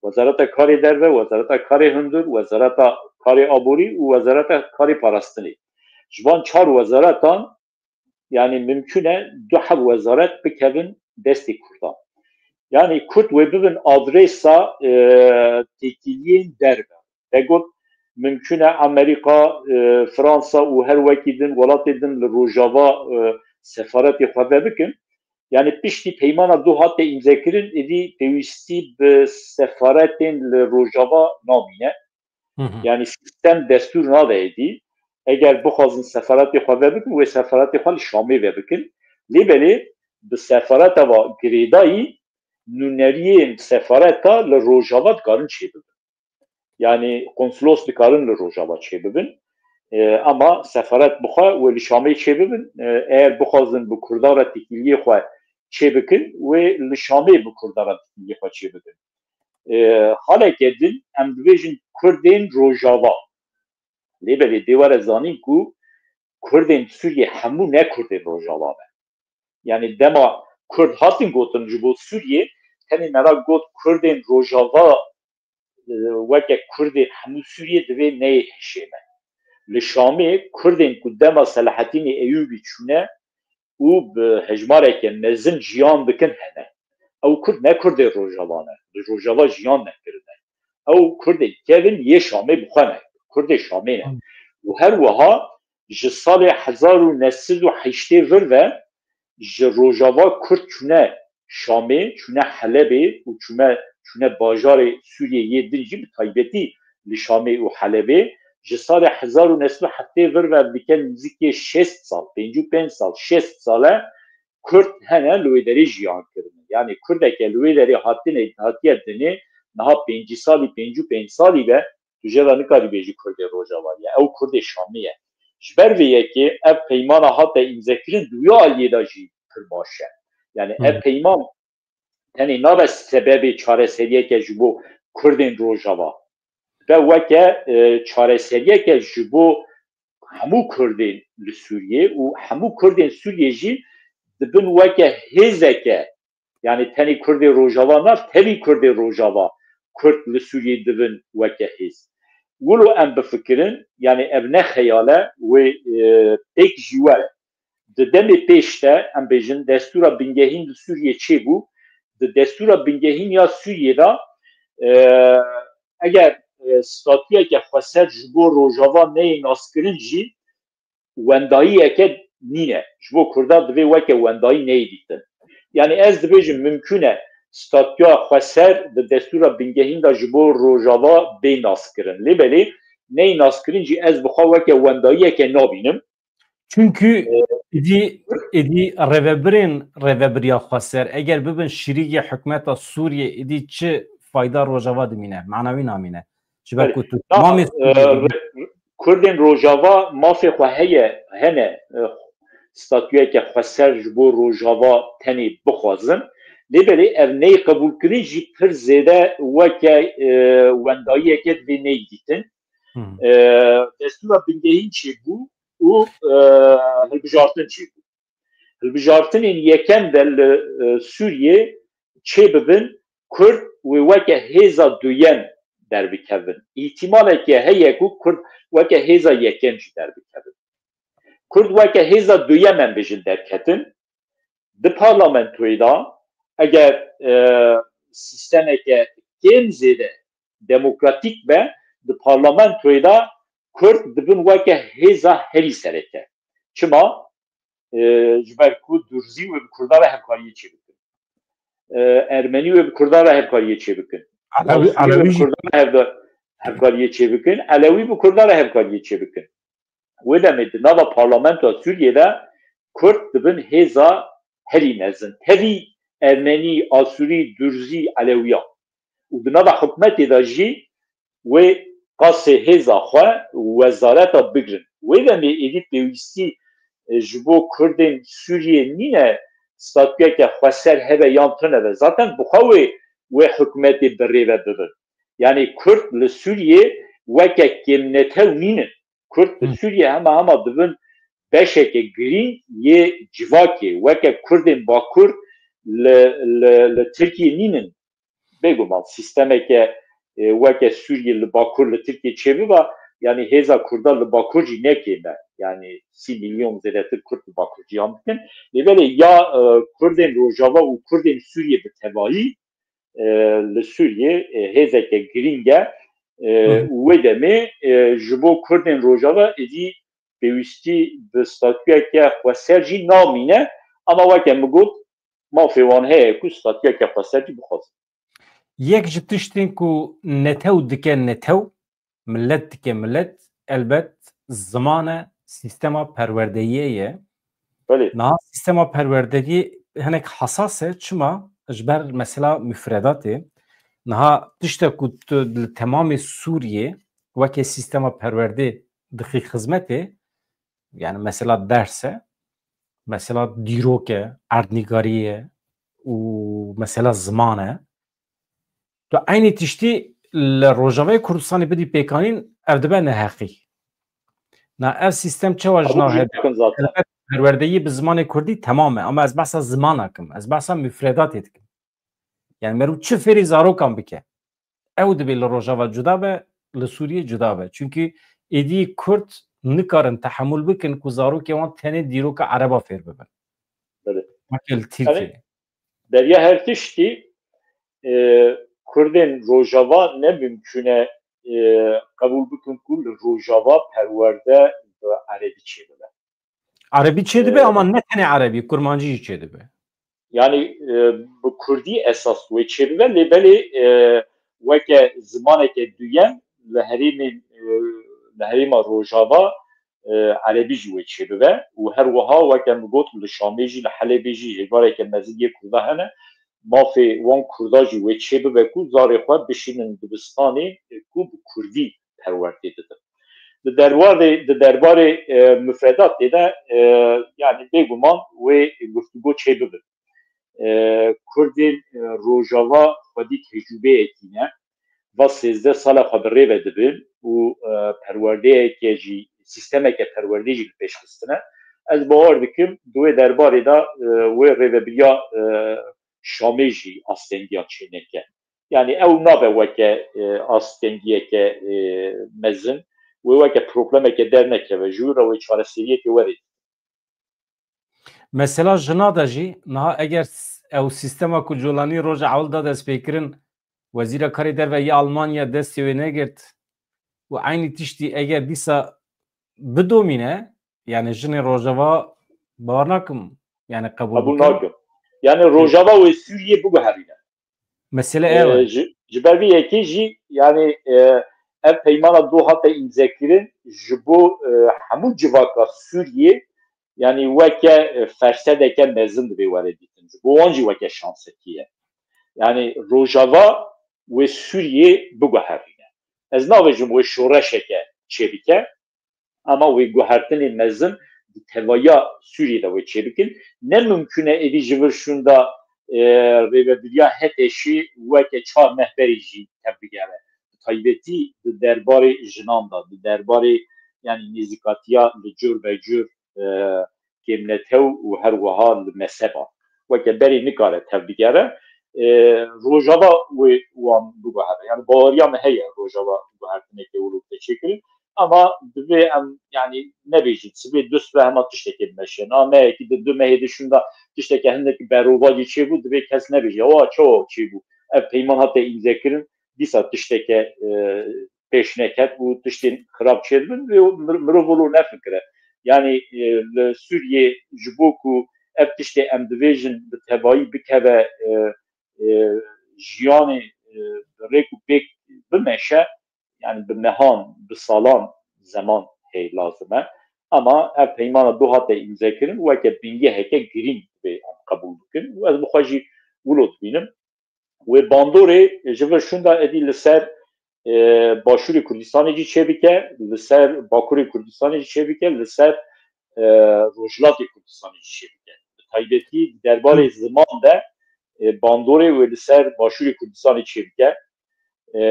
Wezareta Karê Derve, Wezareta Karê Hundir, Wezareta Karê Aborî û Wezareta Karê Parastinê. Ji van çar wezaretan, yani mimkûn e du heb wezaret bikevin destê Kurdan. Yani Kurd wê bibin adrêsa, e, têkiliyên derve. Te got, mimkûn e Amerîka, e, Fransa û her wekî din, welatê din li Rojava, e, sefaretê xwe vebikin. Yani piştî peymana Doha te îmzekirin, êdî pêwîstî bi sefaretên li Rojava namîne. Hı hı. Yani sîstem destûr nade êdî. Eger bixwazin sefaretê xwe vebikin, wê sefaretê xwe li Şamê vebikin. Lê belê bi sefareta va girêdayî nûneriyên sefareta li Rojava dikarin çêbibin. Yani konsolos dikarin li Rojava çêbibin. E, ama sefaret bi xwe wê li Şamê çêbibin. E, eger bixwazin bi Kurdan re têkiliyê xwe çêbikin, wê li Şamê bi Kurdan re têkiliyê xwe çêbikin. E, haleke din em dibêjin Kurdên Rojava. Lê belê dê were zanîn ku Kurdên Sûriyê hemû ne Kurdên Rojava ne. Yani dema Kurd hatin gotin ji bo Sûriyê, tenê me ra got Kurdên Rojava, e, weke Kurdên hemû Sûriyê divê neyê hişê me. Li Şamê Kurdên ku dema Selahattînê Eyûbî çûne û bi hejmareke mezin jiyan dikin hene. Ew Kurd ne Kurdê Rojava ne. Li Rojava jiyan nekirine. Ew Kurdên kevin yê Şamê bi xwe ne. Kurdê Şamê ne. Û her wiha ji salê hezar û neh sed û heştê vir ve ji Rojava Kurd çûne Şamê, çûne Helebê û çûme, çûne bajarê Sûriyê yê din jî, bi taybetî li Şamê û Helebê. Ji salê hezar û neh sed û heftê vir ve dike nêzîkê şêst sal, pêncî û pênc sal, şêst sal e Kurd hene li wê derê jiyan kirine. Yani Kurdeke li wê derê hatine, hatiye dinê, niha pêncî salî, pêncî û pênc salî be, tu jê re nikarî bêjî Kurdê Rojava ye. Ew Kurdê Şamê ye. Ji ber vê yekê ev peymana hate îmzekirin, di wî aliyê de jî pir baş e. Yani ev Hmm. peyman tenê nabe sebebê çareseriyeke ji bo Kurdên Rojava. Be weke, e, çareseriyeke ji bo hemû Kurdên li Sûriyê û hemû Kurdên Sûriyê jî dibin weke hêzeke, yani tenê Kurdê Rojava na, tevî Kurdê Rojava Kurd li Sûriyê dibin weke hêz. Wilo em bifikirin, yani ev ne xeyal e, wê, e, pêk jî were. Di demê pêş de, em bêjin, destûra bingehîn li Sûriyê çêbû. Di destûra bingehîn ya Sûriyê de, e, eger, e, statuyeke xweser ji bo Rojava neyê naskirin jî, wendayiyeke nîne. Ji bo Kurda divê weke wendayî neyê dîtin. Yani ez dibêjim, mimkûn e statuya xweser di destûra bingehîn de ji bo Rojava bê naskirin. Lê belê neyê naskirin jî ez bi xwe weke wendayiyeke nabînim. Çünkü êdî, êdî rêvebirên, rêvebiriya xweser eger bibin şirîkê hikûmeta Sûriyê, êdî çi fayda Rojava dimîne, mana wî namîne. Ji ber Belê. ku tu Tamam, tamamê e, Sûriyê re-, Kurdên Rojava mafê xwe heye, hene, e, statuyeke xweser ji bo Rojava tenê bixwazin. Lê belê ev neyê qebûlkirin jî pir zêde weke, e, wendayiyeke divê neyê dîtin. Hmm. E, destûra bingehîn çêbû û, e, hilbijartin çêbû. Hilbijartinên yekem de li, e, Sûriyê çêbibin, Kurd wê weke hêza duyem derbikevin. Îhtimaleke heye ku Kurd weke hêza yekem jî derbikevin. Kurd weke hêza duyem em bêjin derketin. Di parlamentoyê de eger, e, sîstemeke kêm zêde demokratîk be, di parlamentoyê de Kurd dibin weke hêza herî sereke. Çima? E, ji ber ku Durzî wê bi Kurdan re hevkariyê çêbikin. E, Ermenî wê bi Kurdan re hevkariyê çêbikin. Elewî, Asûrî wê Elewî bi jî. Kurdan re hevda-, hevkariyê çêbikin. Elewî bi Kurdan re hevkariyê çêbikin. Wê demê di nava parlamentoya Sûriyê de Kurd dibin hêza herî mezin. Tevî Ermenî, Asûrî, Durzî, Elewiyan. Û di nava hikûmetê de jî wê qasê hêza xwe wezareta bigrin. Wê demê êdî pêwîstî, e, ji bo Kurdên Sûriyê nîne statuyeke xweser hebe yan tune be. Zaten bi xwe wê, wê hikûmetê bi rê ve bibin. Yani Kurd li Sûriyê weke kêmnetew nînin. Kurd li Hı. Sûriyê hema hema dibin beşeke girîng yê civakê. Weke Kurdên Bakur li, li, li Tirkiyê nînin. Bêguman sîstemeke, e, weke Sûriyê li Bakur li Tirkiyê çêbiba, yani hêza Kurda li Bakur jî ne kêm e. Yani sî milyon zêdetir Kurd li Bakur ciyan dikin. Lê belê ya, e, Kurdên Rojava û Kurdên Sûriyê bi tevayî, e, li Sûriyê, e, hêzeke girîng e. E, Hı hı. Û wê demê, e, ji bo Kurdên Rojava êdî pêwîstî bi statuyeke xweser jî namîne. Ama weke min got, mafê wan heye ku statuyeke xweser jî bixwazin. Yek ji tiştên ku netew dike netew, milet dike milet, elbet ziman e, sîstema perwerdeyiyê ye. Belê. Niha sîstema perwerdeyiyê hinek hesas e, çima? Ji ber mesela mufredatê. Niha tiştek ku tu li temamê Sûriyê weke sîstema perwerdê dixî xizmetê, yani mesela ders e, mesela dîrok e, erdnîgarî ye û mesela ziman e. Tu eynî tiştî li Rojavayê Kurdistanê bidî pêkanîn, ev dibe neheqî. Na ev sîstem çawa ji nav hebe? Elbet, perwerdeyî bi zimanê kurdî temam e. Ama ez behsa ziman nakim. Ez behsa mufredatê dikim. Yani meriv çi fêrî zarokan bike. Ew dibê li Rojava cuda be, li Sûriyê cuda be. Çünkü êdî kurd nikarin tehemûl bikin ku zarokê wan tenê dîroka ereba fêr bibin. Belê. Weke li Tirkiyeyê. Beriya her tiştî, e, Kurdên Rojava ne mimkûn e, e, qebûl bikin ku li Rojava perwerde bi erebî çêbibe. Erebî çêdibe, e, ama ne tenê erebî, kurmancî jî çêdibe. Yani, e, bi kurdî esas wê çêbibe, lê belê, e, weke zimaneke duyem li herêmên, e, li herêma Rojava, e, erebî jî wê çêbibe û her wiha weke min got li Şamê jî, li Helebê jî êvareke mezin yê kurda hene. Mafê wan kurda jî wê çêbibe ku zarê xwe bişînin dibistanê ku bi kurdî perwerdê didin. Di derbarê, di derbarê, e, mufredatê de, e, yani bêguman wê guftûgo çêbibin. E, Kurdên, e, Rojava xwedî tecrûbeyekî ne. Va sêzdeh sala xwe bi rê ve dibin û, e, perwerdeyeke jî, sîstemeke perwerdeyê jî li pêş xistine. Ez bawer dikim di wê derbarê de, e, wê rêvebiriya, e, Şamê jî astengiya çêneke. Yani ew nabe weke, e, astengiyeke, e, mezin, wê weke problemeke dernekeve, ji wî re wê çareseriyekê were. Mesela jina de jî niha eger s-, ew sîstema ku Colanî roja ewil da destpêkirin, Wezîra Karê Derve yê Almanya destê wê negirt û eynî tiştî eger dîsa bidomîne, yani jinê Rojava bawer nakim, yani qebûl Qebûl bikin. nakim. Yani Rojava wê Sûriyê biguherîne. Mesele ew e. E, ji, ji ber vê yekê jî, yani, e, ev peymana Doha te îmzekirin ji bo, e, hemû civaka Sûriyê, yani weke, e, fersedeke mezin divê were dîtin. Ji bo wan jî weke şansekî ye. Yani Rojava wê Sûriyê biguherîne. Ez navêjim wê şoreşeke çêbike, ama wê guhertinê mezin di tevahiya Sûriyê de wê çêbikin. Ne mimkûn e êdî ji vir şûnda, e, rêvebiriya HTŞ'ê weke çar meh berê jî tevbigere. Bi taybetî di derbarê jinan de, di derbarê, yani nêzîkatiya li cur be cur, e, kêmnetew û her wiha li mezheba. Weke berê nikare tevbigere. E, Rojava wê wan biguhere. Yani baweriya me heye Rojava guhertinekê wilo bide çêkirin. Ama divê em, yani, nebêjin, sibê du sibe hema tiştekê bimeşe. Na mehekî di du mehê de şûnda tişteke hindekî berovajî çêbû, divê kes nebêje, "Wa çawa çêbû? Ev peyman hate îmzekirin, dîsa tişteke, e, pêş neket û tiştên xirab çêdibin." Vê mir-, mirov wilo nefikire. Yani, e, li Sûriyê ji bo ku ev tiştê em dibêjin bi tevayî bikeve, e, e, jiyanê, e, bi rêk û pêk bimeşe, yani bi mehan, bi salan zeman hê lazim e. Ama ev peymana Doha te îmze kirin weke bingeheke girîng divê em qebûl bikin û ez bi xwe jî wilo dibînim. Wê bandorê ji vir şûnda êdî li ser, e, Başûrê Kurdistanê jî çêbike, li ser Bakurê Kurdistanê jî çêbike, li ser, e, Rojhilatê Kurdistanê jî çêbike. Bi taybetî di derbarê ziman de, e, bandorê wê li ser Başûrê Kurdistanê çêbike. E,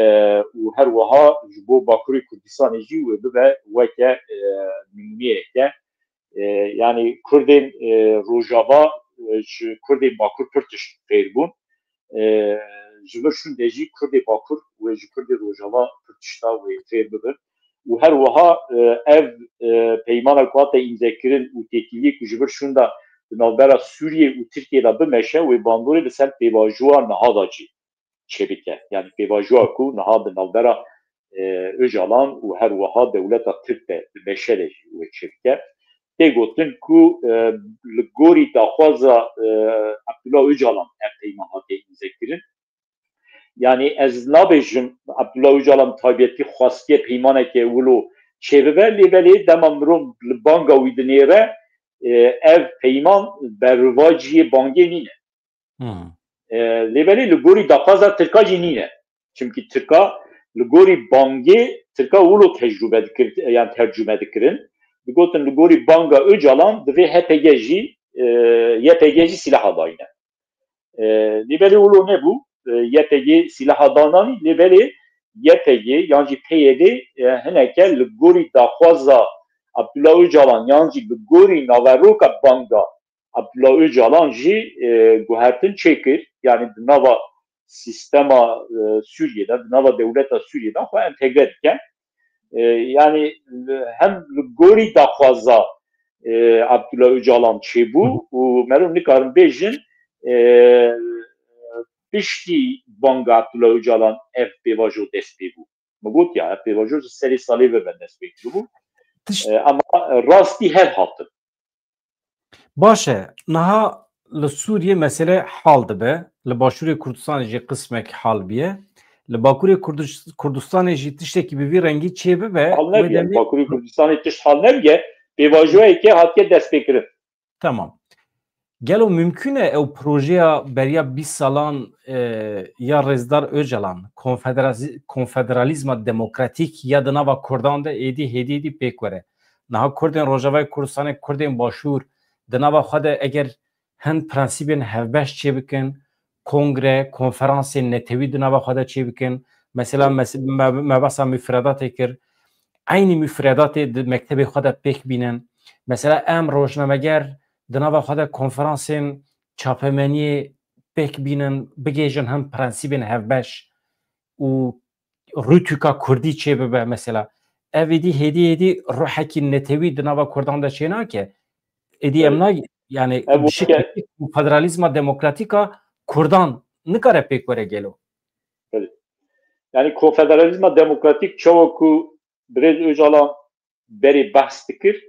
û her wiha ji bo Bakurê Kurdistanê jî wê bibe weke, e, nimûneyeke. E, yani Kurdên, e, Rojava, e, ji Kurdên Bakur pir tişt fêr bûn. E, ji vir şûnde jî Kurdê Bakur wê ji Kurdê Rojava pir tişta wê fêr bibin. Û her wiha, e, ev, e, peymana ku hate îmzekirin û têkiliyê ku ji vir şûnda di navbera Sûriyê û Tirkiyê de bimeşe, wê bandorê li ser pêvajoya niha de jî çêbike. Yani pêvajoya ku niha di navbera, e, Ocalan û her wiha dewleta Tirk de dimeşe de jî wê çêbike. Tê gotin ku, e, li gorî daxwaza, e, Abdullah Ocalan ev peyman hatiye îmzekirin. Yani ez nabêjim Abdullah Ocalan taybetî xwestiye peymaneke wilo çêbibe, lê belê dema mirov li banga wî dinêre, e, ev peyman bervaciyê bangê nîne. Hmm. E, lê belê li gorî daxwaza Tirka jî nîne. Çimkî Tirka li gorî bangê Tirka wilo tecrûbe dikir, yani tercûme dikirin. Digotin li gorî banga Ocalan divê H P G jî, e, Y P G jî sîlaha dayîne. E, lê belê wilo nebû, e, Y P G sîlaha dananî, lê belê Y P G yan jî P Y D, e, hineke li gorî daxwaza Abdullah Ocalan yan jî bi gorî naveroka banga Abdullah Ocalan jî e, guhertin çêkir, yani di nava sîstema e, Sûriyê de, di nava dewleta Sûriyê de xwe entegre dike. E, yani hem li gorî daxwaza e, Abdullah Ocalan çêbû û meriv nikarin bêjin e, piştî banga Abdullah Ocalan ev pêvajo dest pê bû. Min got ya, ev pêvajo ji serê salê ve me dest pê kiribû. Tiş- E, ama rastî hev hatin. Baş e, niha li Sûriyê mesele hal dibe. Li Başûrê Kurdistanê jî qismek hal bûye. Li Bakurê Kurdiş- Kurdistanê jî tiştekî bi vî rengî çê bibe. Hal nebiye. Bakurê Kurdistanê tişt hal nebiye. Pêvajoyeke hatiye destpêkirin. Tamam. Gelo mimkun e ew projeya beriya bîst salan e, ya Rêzdar Ocalan, konfederazi- konfederalîzma demokratîk ya di nava Kurdan de êdî hêdî hêdî pêk were? Niha Kurdên Rojavayê Kurdistanê, Kurdên Başûr di nava xwe de eger hin prensîbên hevbeş çêbikin, kongre, konferansên netewî di nava xwe de çêbikin, mesela mes- me- mebesa mufredatê kir, eynî mufredatê di mektebê xwe de pêk bînin. Mesela em rojnameger di nava xwe de konferansên çapemeniyê pêk bînin, bigêjin hin prensîbên hevbeş û rûtûka kurdî çê bibe mesela. Ev êdî hêdî hêdî ruhekî netewî di nava kurdan de çê nake. Êdî em Evet. na yani Ev weke- şekilî konfederalîzma demokratîka kurdan nikare pêk were gelo. Belê. Yani konfederalîzma demokratîk çawa ku birêz Ocalan berê behs dikir,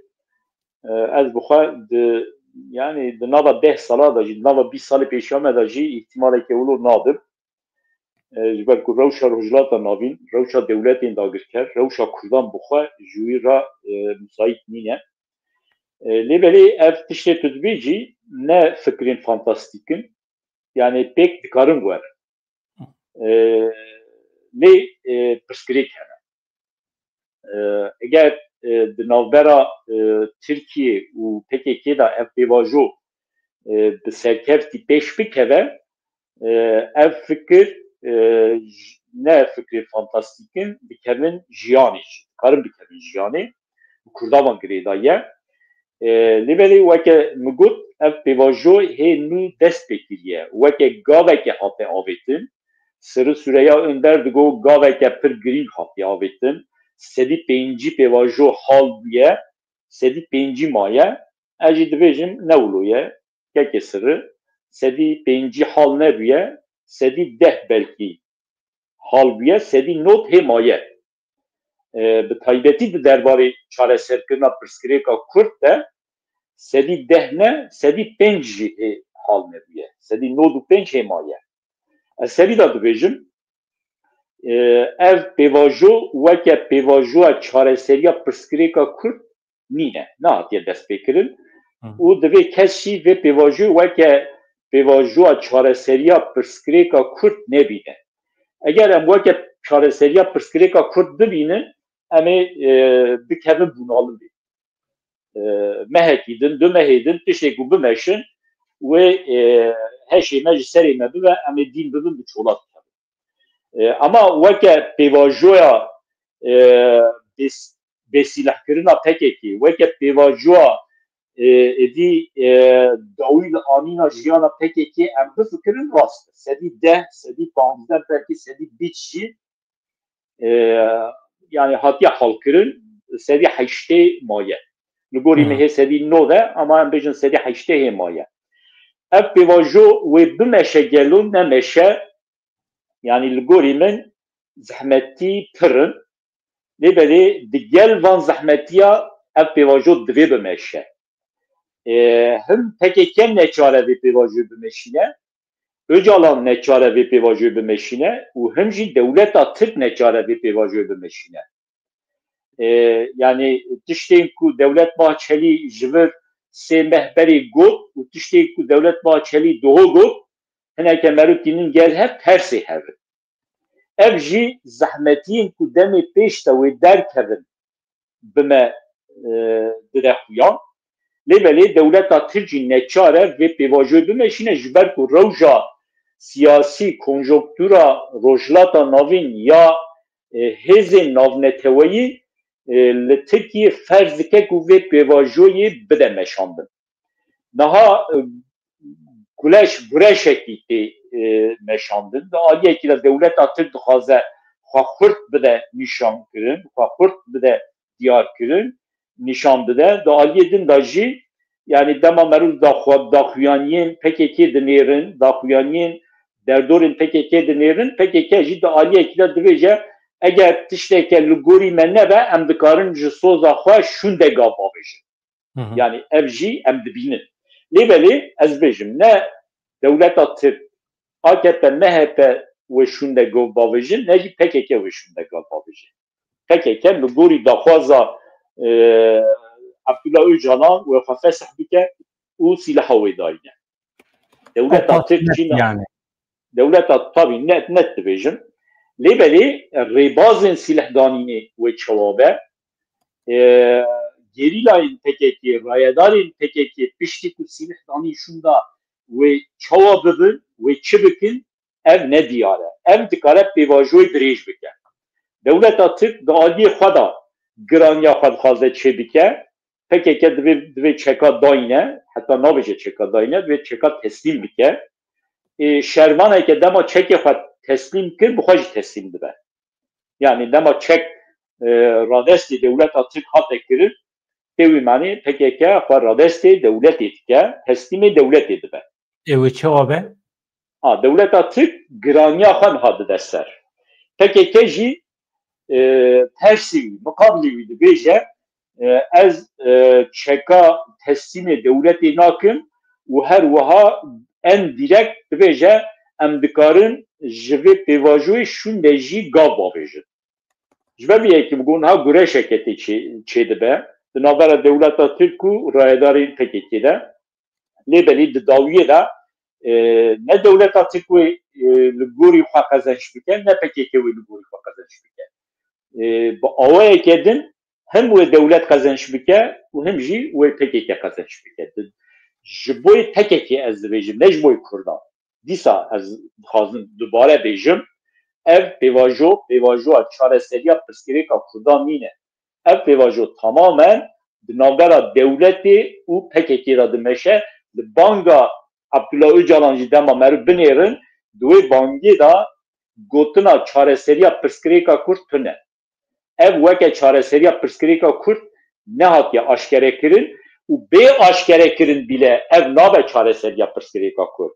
e, ez bi xwe di yani di nava deh sala de jî, di nava bîst salê pêşiya me de jî îhtimaleke wilo nadim. E, ji ber ku rewşa Rojhilata Navîn, rewşa dewletên dagirker, rewşa Kurdan bi xwe ji wî re e, musayît nîne. E, lê belê ev tiştê tu dibêjî ne fikrên fantastîk in. Yani pêk dikarin werin. E, lê e, pirsgirêk hene. E, eger e, di navbera e, Tirkiye û P K K de ev pêvajo e, bi serkeftî pêş bikeve, e, ev fikir e, j- ne fikrê fantastîk in, dikevin jiyanê jî. Dikarin bikevin jiyanê. Bi Kurdavan girêdaye. E, lê belê weke min got, ev pêvajo hê nû dest pê kiriye. Weke gaveke hate avêtin. Sirri Süreyya Önder digo gaveke pir girîng hatiye avêtin. Sedî pêncî pêvajo hal bûye, sedî pêncî maye. Ez jî dibêjim ne wilo ye, kekê Sirri. Sedî pêncî hal nebûye, sedî deh belkî hal bûye, sedî nod hê maye. E, bi taybetî di derbarê çareserkirina pirsgirêka Kurd de sedî deh ne, sedî pênc jî hê hal nebûye. Sedî nod û pênc hê maye. Ez serî de dibêjim, e, ev pêvajo weke pêvajoya çareseriya pirsgirêka Kurd nîne, nehatiye destpêkirin Hı. û divê kes jî vê pêvajoyê weke pêvajoya çareseriya pirsgirêka Kurd nebîne. Eger em weke çareseriya pirsgirêka Kurd bibînin, em ê e, bikevin bûnalivê. E, mehekî din, du mehê din tiştê ku bimeşin, wê e, heşê me ji serê me bibe, em ê dîn bibin bi çola dikevin. E, ama weke pêvajoya e, bês- bêsîlehkirina P K K, weke pêvajoya e, êdî e, dawî li anîna jiyana P K K em bifikirin rast e. Sedî deh, sedî panzdeh, belkî sedî bîst jî e, yani hatiye halkirin, sedî heştê maye. Li gorî min Hmm. hê sedî nod e, ama em bêjin sedî heştê hê maye. Ev pêvajo wê bimeşe gelo nemeşe, yani li gorî min zehmetî pir in. Lê belê di gel van zehmetiya ev pêvajo divê bimeşe. E, him P K K neçare vê pêvajoyê bimeşîne, Ocalan neçare vê pêvajoyê bimeşîne û him jî dewleta Tirk neçare vê pêvajoyê bimeşîne. E, yani tiştên ku Dewlet Bahçelî ji vir sê meh berê got û tiştên ku Dewlet Bahçelî doho got, hineke meriv tînin gel hev, tersê hev in. Ev jî zehmetiyên ku demê pêş de wê derkevin bi me e, dire xuyan. Lê belê dewleta Tirk jî neçare vê pêvajoyê bimeşîne, ji ber ku rewja siyasî, konjonktura Rojhilata Navîn ya e, hêzên navneteweyî e, li Tirkiyê ferz dike ku vê pêvajoyê bide meşandin. Niha, e, guleş, gureşekî tê, e, meşandin. Di aliyekî de dewleta Tirk dixwaze xwe xurt bide nîşan kirin, xwe xurt bide diyar kirin, nîşan bide. Di aliyê din de jî, yani dema meriv daxwa-, daxuyaniyên P K K dinêrin, daxuyaniyên derdorên P K K dinêrin, P K K jî di aliyekî de dibêje, eger tişteke li gorî me nebe, em dikarin ji soza xwe şûnde gav bavêjin. Hı hı. Yani ev jî em dibînin. Lê belê ez bêjim, ne dewleta Tirk, A K P, M H P wê şûnde gav bavêjin, ne jî P K K wê şûnde gav bavêjin. P K K li gorî daxwaza, e, Abdullah Ocalan wê xwe fesih bike û sîleha wê dayine. Dewleta Tirk jî ne, yani. Dewleta tabî net, net dibêjim. Lê belê rêbazên sîlehdanînê wê çawa be? E, gerîlayên P K K, rayedarên P K K piştî ku sîlehdanî şûnda wê çawa bibin, wê çi bikin, ev ne diyar e. Ev dikare pêvajoyê dirêj bike. Dewleta Tirk di aliyê xwe de giraniya xwe dixwaze çêbike. P K K divê, divê çeka dayne, heta nabêje çeka dayne, divê çeka teslîm bike. Ê, şervaneke dema çekê xwe teslîm kir, bi xwe jî teslîm dibe. Yani dema çek, e, radestê dewleta Tirk hate kirin, tê wî manî P K K xwe radestê dewletê dike, teslîmê dewletê dibe. Ê wê çawa be? A, dewleta Tirk giraniya xwe niha dide ser. P K K jî, e, tersê wî, miqabilê wî dibêje, e, ez, e, çeka teslîmê dewletê nakim û her wiha en dîrekt dibêje, em dikarin ji vê pêvajoyê şûnde jî gav bavêjin. Ji ber vê yekê bigom niha gureşeke tê çê-, çêdibe di navbera dewleta Tirk û rayedarên P K K de. Lê belê di dawiyê de, e, ne dewleta Tirk wê, e, li gorî xwe qezenç bike, ne P K K wê li gorî xwe qezenç bike. E, bi awayeke din him wê dewlet qezenç bike û him jî wê P K K qezenç bike. Di, ji bo yê P K K ez dibêjim, ne ji bo yê Kurdan. Dîsa ez dixwazim dubare bêjim, ev pêvajo, pêvajoya çareseriya pirsgirêka Kurdan nîne. Ev pêvajo tamamen di navbera dewletê û P K K de dimeşe. Li banga Abdullah Ocalan jî dema meriv binêrin, di wê bangê de gotina çareseriya pirsgirêka Kurd tune. Ev weke çareseriya pirsgirêka Kurd nehatiye aşkerekirin û bê aşkerekirin bile ev nabe çareseriya pirsgirêka Kurd.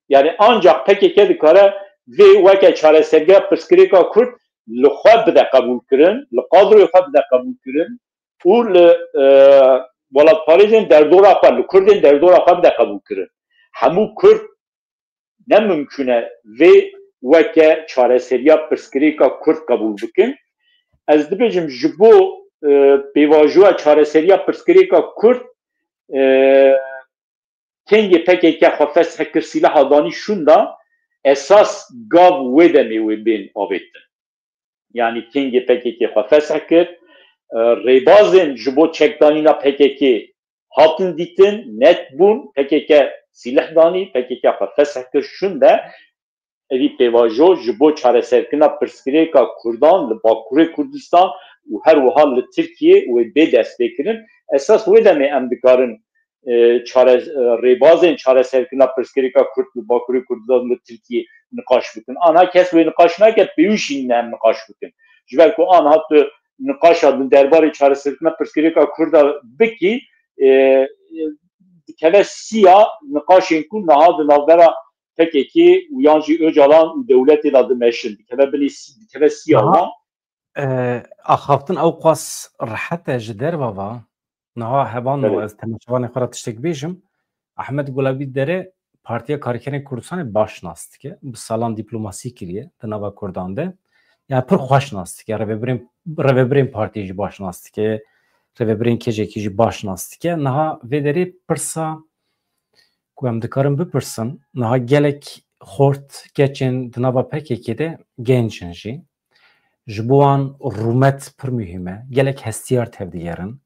Yani ancak P K K dikare vê weke çareseriya pirsgirêka Kurd li xwe bide qebûlkirin, li kadroyê xwe bide qebûlkirin û li, e, welatparêzên derdora xwe, li Kurdên derdora xwe bide qebûlkirin. Hemû Kurd ne mimkûn e vê weke çareseriya pirsgirêka Kurd qebûl bikin. Ez dibêjim ji bo, e, pêvajoya çareseriya pirsgirêka Kurd, e, kengê P K K xwe fesih kir, sîleha danî şûnda, esas gav wê demê wê bên avêtin. Yani kengê P K K xwe fesih kir, e, rêbazên ji bo çekdanîna P K K hatin dîtin, net bûn, P K K sîleh danî, P K K xwe fesih kir, şûnde evî pêvajo ji bo çareserkirina pirsgirêka Kurdan li Bakurê Kurdistan û her wiha li Tirkiye wê bê destpêkirin. Esas wê demê em dikarin, e, çare-, e, rêbazên çareserkirina pirsgirêka Kurd li Bakurê Kurdistan li Tirkiye niqaş bikin. Ana kes wê niqaş nake, pêwîst jî nîne em niqaş bikin. Ji ber ku ana tu niqaşa li derbarê çareserkirina pirsgirêka Kurda bikî, e, e, dikeve siya niqaşên ku niha di navbera P K K û yan jî Ocalan û dewletê de dimeşin. Dikeve binê si-, dikeve siya Aha. wan. E, axaftin ew qas rehet e ji derve ve. Niha heban Belê. Ez temaşevanê xwe re tiştek bêjim. Ahmet Gulabî Dere Partiya Karkerên Kurdistanê baş nas dike. Bi salan dîplomasî kiriye di nava Kurdan de. Yani pir xweş nas dike. Rêvebirên, rêvebirên partiyê jî baş nas dike. Rêvebirên kecekî jî baş nas dike. Niha vê derê pirsa ku em dikarin bipirsin, niha gelek xort keçên di nava P K K de genc in jî. Ji bo wan rûmet pir muhîm e. Gelek hestiyar tevdigerin.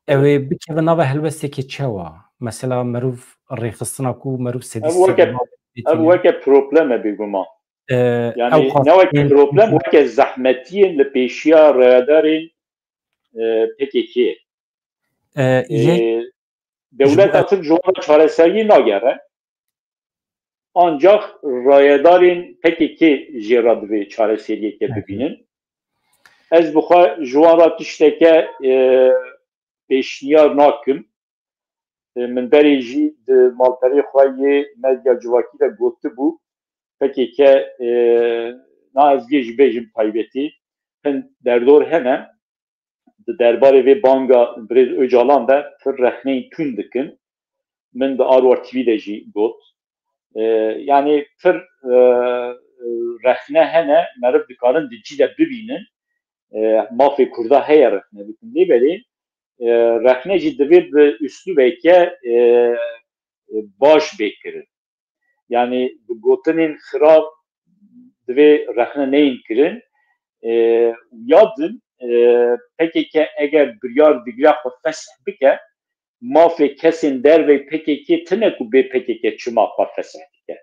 Ew ê bikeve nava helwestekê çawa? Mesela meriv rêxistina ku meriv sedî Ev weke, sedî ev weke problem e bêguman. E, Yani ew ne weke xwestin problem, weke zehmetiyên li pêşiya rayedarên, e, P K K. E, Ê, yek ji bo dewleta ev Tirk ji wan re çareseriyê nagere. Ancak rayedarên P K K jê re divê çareseriyeke Hı hı. bibînin. Ez bi xwe ji wan re tişteke, e, pêşniyar nakim. E, min berê jî di malperê xwe yê medya civakî de gotibû, P K K, e, na ez vê jî bêjim taybetî, hin derdor hene, di derbarê vê banga birêz Ocalan de pir rexneyên tund dikin. Min di Arwar T V de jî got. E, yani pir, e, rexne hene, meriv dikarin di cî de bibînin. E, mafê Kurda heye rexne bikin. Lê belê, e, rexne jî divê bi üslûbeke, e, e, baş bê kirin. Yani bi gotinên xirab divê rexne neyên kirin. E, ya din, e, P K K eger biryar digire xwe fesih bike, mafê kesên dervey P K K tine ku bê P K K çima xwe fesih dike.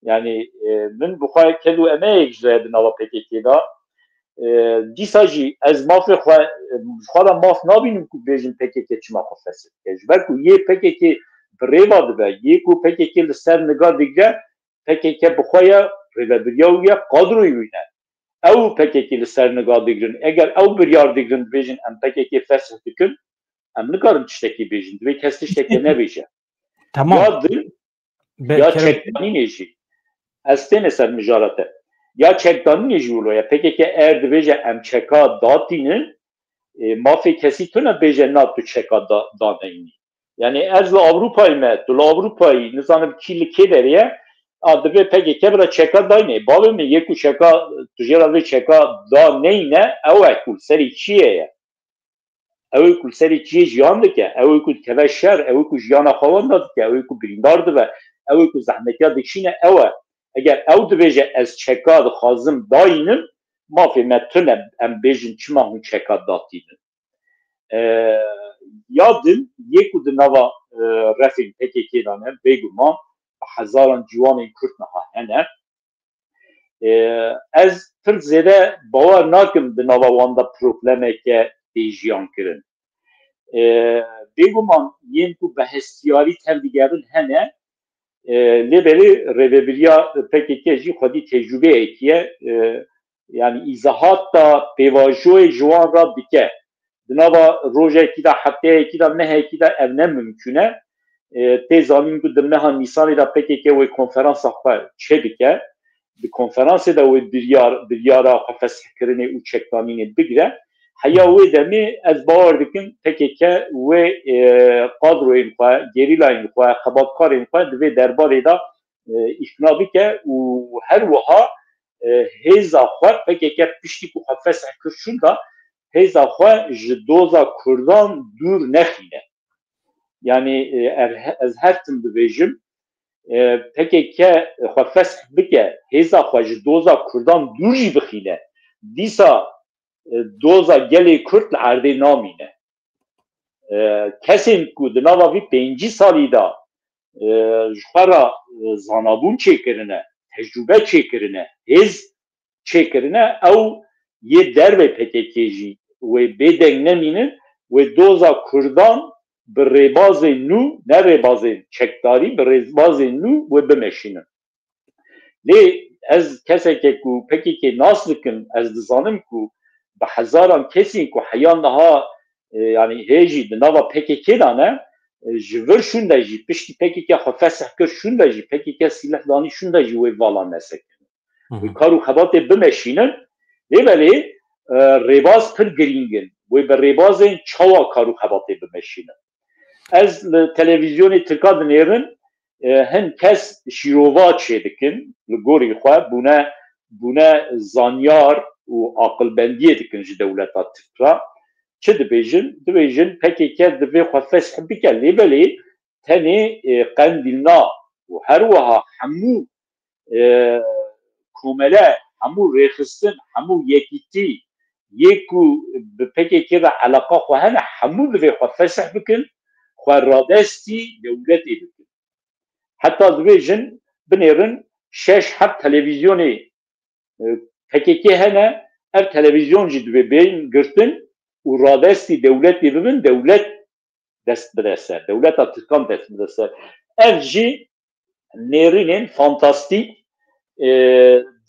Yani, e, min bi xwe ked û emeyek ji di nava P K K de. E, dîsa jî ez mafê xwe, e, ji xwe re maf nabînim ku bêjim P K K çima xwe fesih dike. Ji ber ku yê P K K bi rêva dibe, yê ku P K K li ser niga digre, P K K bi xwe ye, rêvebiriya wî ye, kadroyê wî ne. Ew P K K li ser niga digrin. Eger ew biryar digrin, dibêjin em P K K fesih dikin, em nikarin tiştekî bêjin. Divê kes tiştekê nebêje. Tamam. Ya din, Be-, ya kerem- çekdanînê jî. Ez têne ser mijara te. Ya çekdanînê jî wilo ye. P K K eger dibêje em çeka datînin, e, mafê kesî tune bêje na tu çeka da, daneyînî. Yani ez li Ewropayê me, tu li Ewropayê, nizanim kî li kê derê ye, a divê P K K bira çeka dayne. Bavê min yê ku çeka, tu jê re vê çeka da neyne, ew e ku li serê çiyê ye. Ew ê ku li serê çiyê jiyan dike, ew ê ku dikeve şer, ew ê ku jiyana xwe wenda dike, ew ê ku birîndar dibe, ew ê ku zehmetiya dikişîne, ew e. Eger ew dibêje ez çeka dixwazim dayînim, mafê me tune em bêjin çima hûn çeka datînin. E, ya din yê ku di nava, e, refên P K K de ne, bêguman bi hezaran ciwanên Kurd niha hene. E, ez pir zêde bawer nakim di nava wan de problemeke tê jiyan kirin. E, bêguman yên ku bi hestiyarî tevdigerin hene, e, lê belê rêvebiriya P K K jî xwedî tecrûbeyekî ye. E, yani îzahata pêvajoyê ji wan re dike. Di nava rojekî de, hefteyekî de, mehekî de ev ne mimkûn e. E, tê zanîn ku di meha Nîsanê de P K K wê konferansa xwe çêbike. Di konferansê de wê biryar, biryara xwe fesihkirinê û çekdanînê bigire. Heya wê demê ez bawer dikim P K K wê, e, kadroyên xwe, gerîlayên xwe, xebatkarên xwe di vê derbarê de, e, îqna bike û her wiha, e, hêza xwe P K K piştî ku xwe fesih kir şûnda, hêza xwe ji doza Kurdan dûr nexîne. Yani, e, er-, ez her tim dibêjim, e, P K K xwe fesih bike, hêza xwe ji doza Kurdan dûr jî bixîne, dîsa, e, doza gelê Kurd li erdê namîne. E, kesên ku di nava vî pêncî salî de, e, ji xwe re, e, zanabûn çêkirine, tecrûbe çêkirine, hêz çêkirine, ew yê dervê P K K jî wê bêdeng nemînin, wê doza Kurdan bi rêbazên nû, ne rêbazên çekdarî, bi rêbazên nû wê bimeşînin. Lê ez keseke ku P K K nas dikim, ez dizanim ku bi hezaran kesên ku heya niha, e, yani hê jî di nava P K K de ne, e, ji vir şûnde jî, piştî P K K xwe fesih kir şûnde jî, P K K sîleh danî şûnde jî wê vala nesekin. Hı hı. Wê kar û xebatê bimeşînin. Lê belê, e, rêbaz pir girîng in. Wê bi rêbazên çawa kar û xebatê bimeşînin. Ez li televîzyonê Tirka dinêrim, e, hin kes şîrova çêdikin li gorî xwe, bûne, bûne zanyar û aqilbendiyê dikin ji dewleta Tirk re. Çi dibêjin? Dibêjin P K K divê xwe fesih bike, lê belê tenê, e, Qendîlna û her wiha hemû, e, komele, hemû rêxistin, hemû yekîtî yê ku bi P K K re eleqa xwe hene, hemû divê xwe fesih bikin, xwe radestî dewletê bikin. Heta dibêjin, binêrin, şeş heft televîzyonê, e, P K K hene, ev televîzyon jî divê bên girtin û radestî dewletê bibin, dewlet dest bide ser, dewleta Tirkan dest bide ser. Ev jî nêrînên fantastîk, e,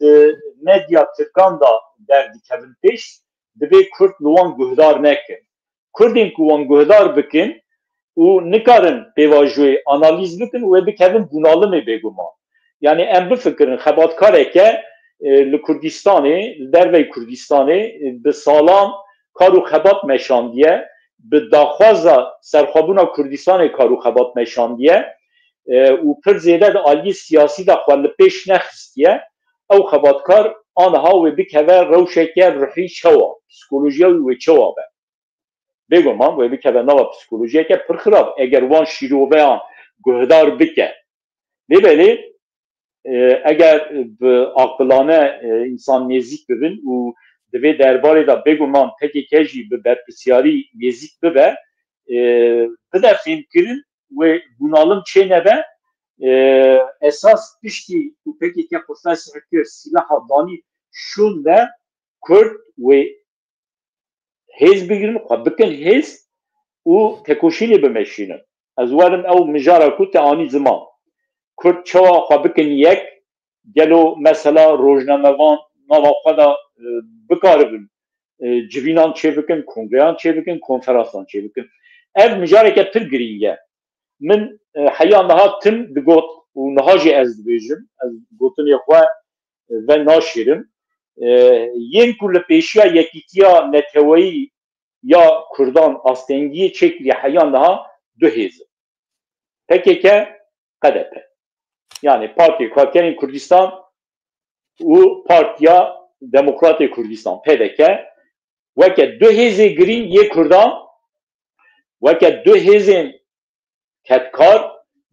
di medya Tirkan de derdikevin pêş, divê Kurd li wan guhdar nekin. Kurdên ku wan guhdar bikin û nikarin pêvajoyê analîz bikin, wê bikevin bunalimê bêguman. Yani em bifikirin, xebatkareke, e, li Kurdistanê, li dervey Kurdistanê, e, bi salan kar û xebat meşandiye, bi daxwaza serxwebûna Kurdistanê kar û xebat meşandiye, e, û pir zêde di aliyê siyasî de xwe li pêş nexistiye, ew xebatkar aniha wê bikeve rewşeke ruhî çawa, psikolojiya wî wê çawa be. Bêguman wê bikeve nava psikolojiyeke pir xirab, eger wan şîroveyan guhdar bike. Lê belê, e, eger bi aqilane, e, însan nêzîk bibin û di vê derbarê de bêguman P K K jî bi berpirsiyarî nêzîk bibe, e, bide fêmkirin wê bunalim çê nebe, e, esas piştî ku P K K xwe fesih kir, sîlaha danî şûn de, Kurd wê hêz bigirin, xwe bikin hêz û tekoşînê bimeşînin. Ez werim ew mijara ku te anî ziman. Kurd çawa xwe bikin yek, gelo mesela rojnamevan nava xwe de, e, bikaribin, e, civînan çêbikin, kongreyan çêbikin, konferansan çêbikin. Ev mijareke pir girîng e. Min, e, heya niha tim digot û niha jî ez dibêjim, ez gotinê xwe, e, ve naşêrim. E, yên ku li pêşiya yekîtiya neteweyî ya Kurdan astengiyê çêkiriye heya niha du hêz in. P K K, K D P. Yani Partiya Karkerên Kurdistan û Partiya Demokratê Kurdistan, P D K, weke du hêzê girîng yê Kurdan, weke du hêzên kedkar,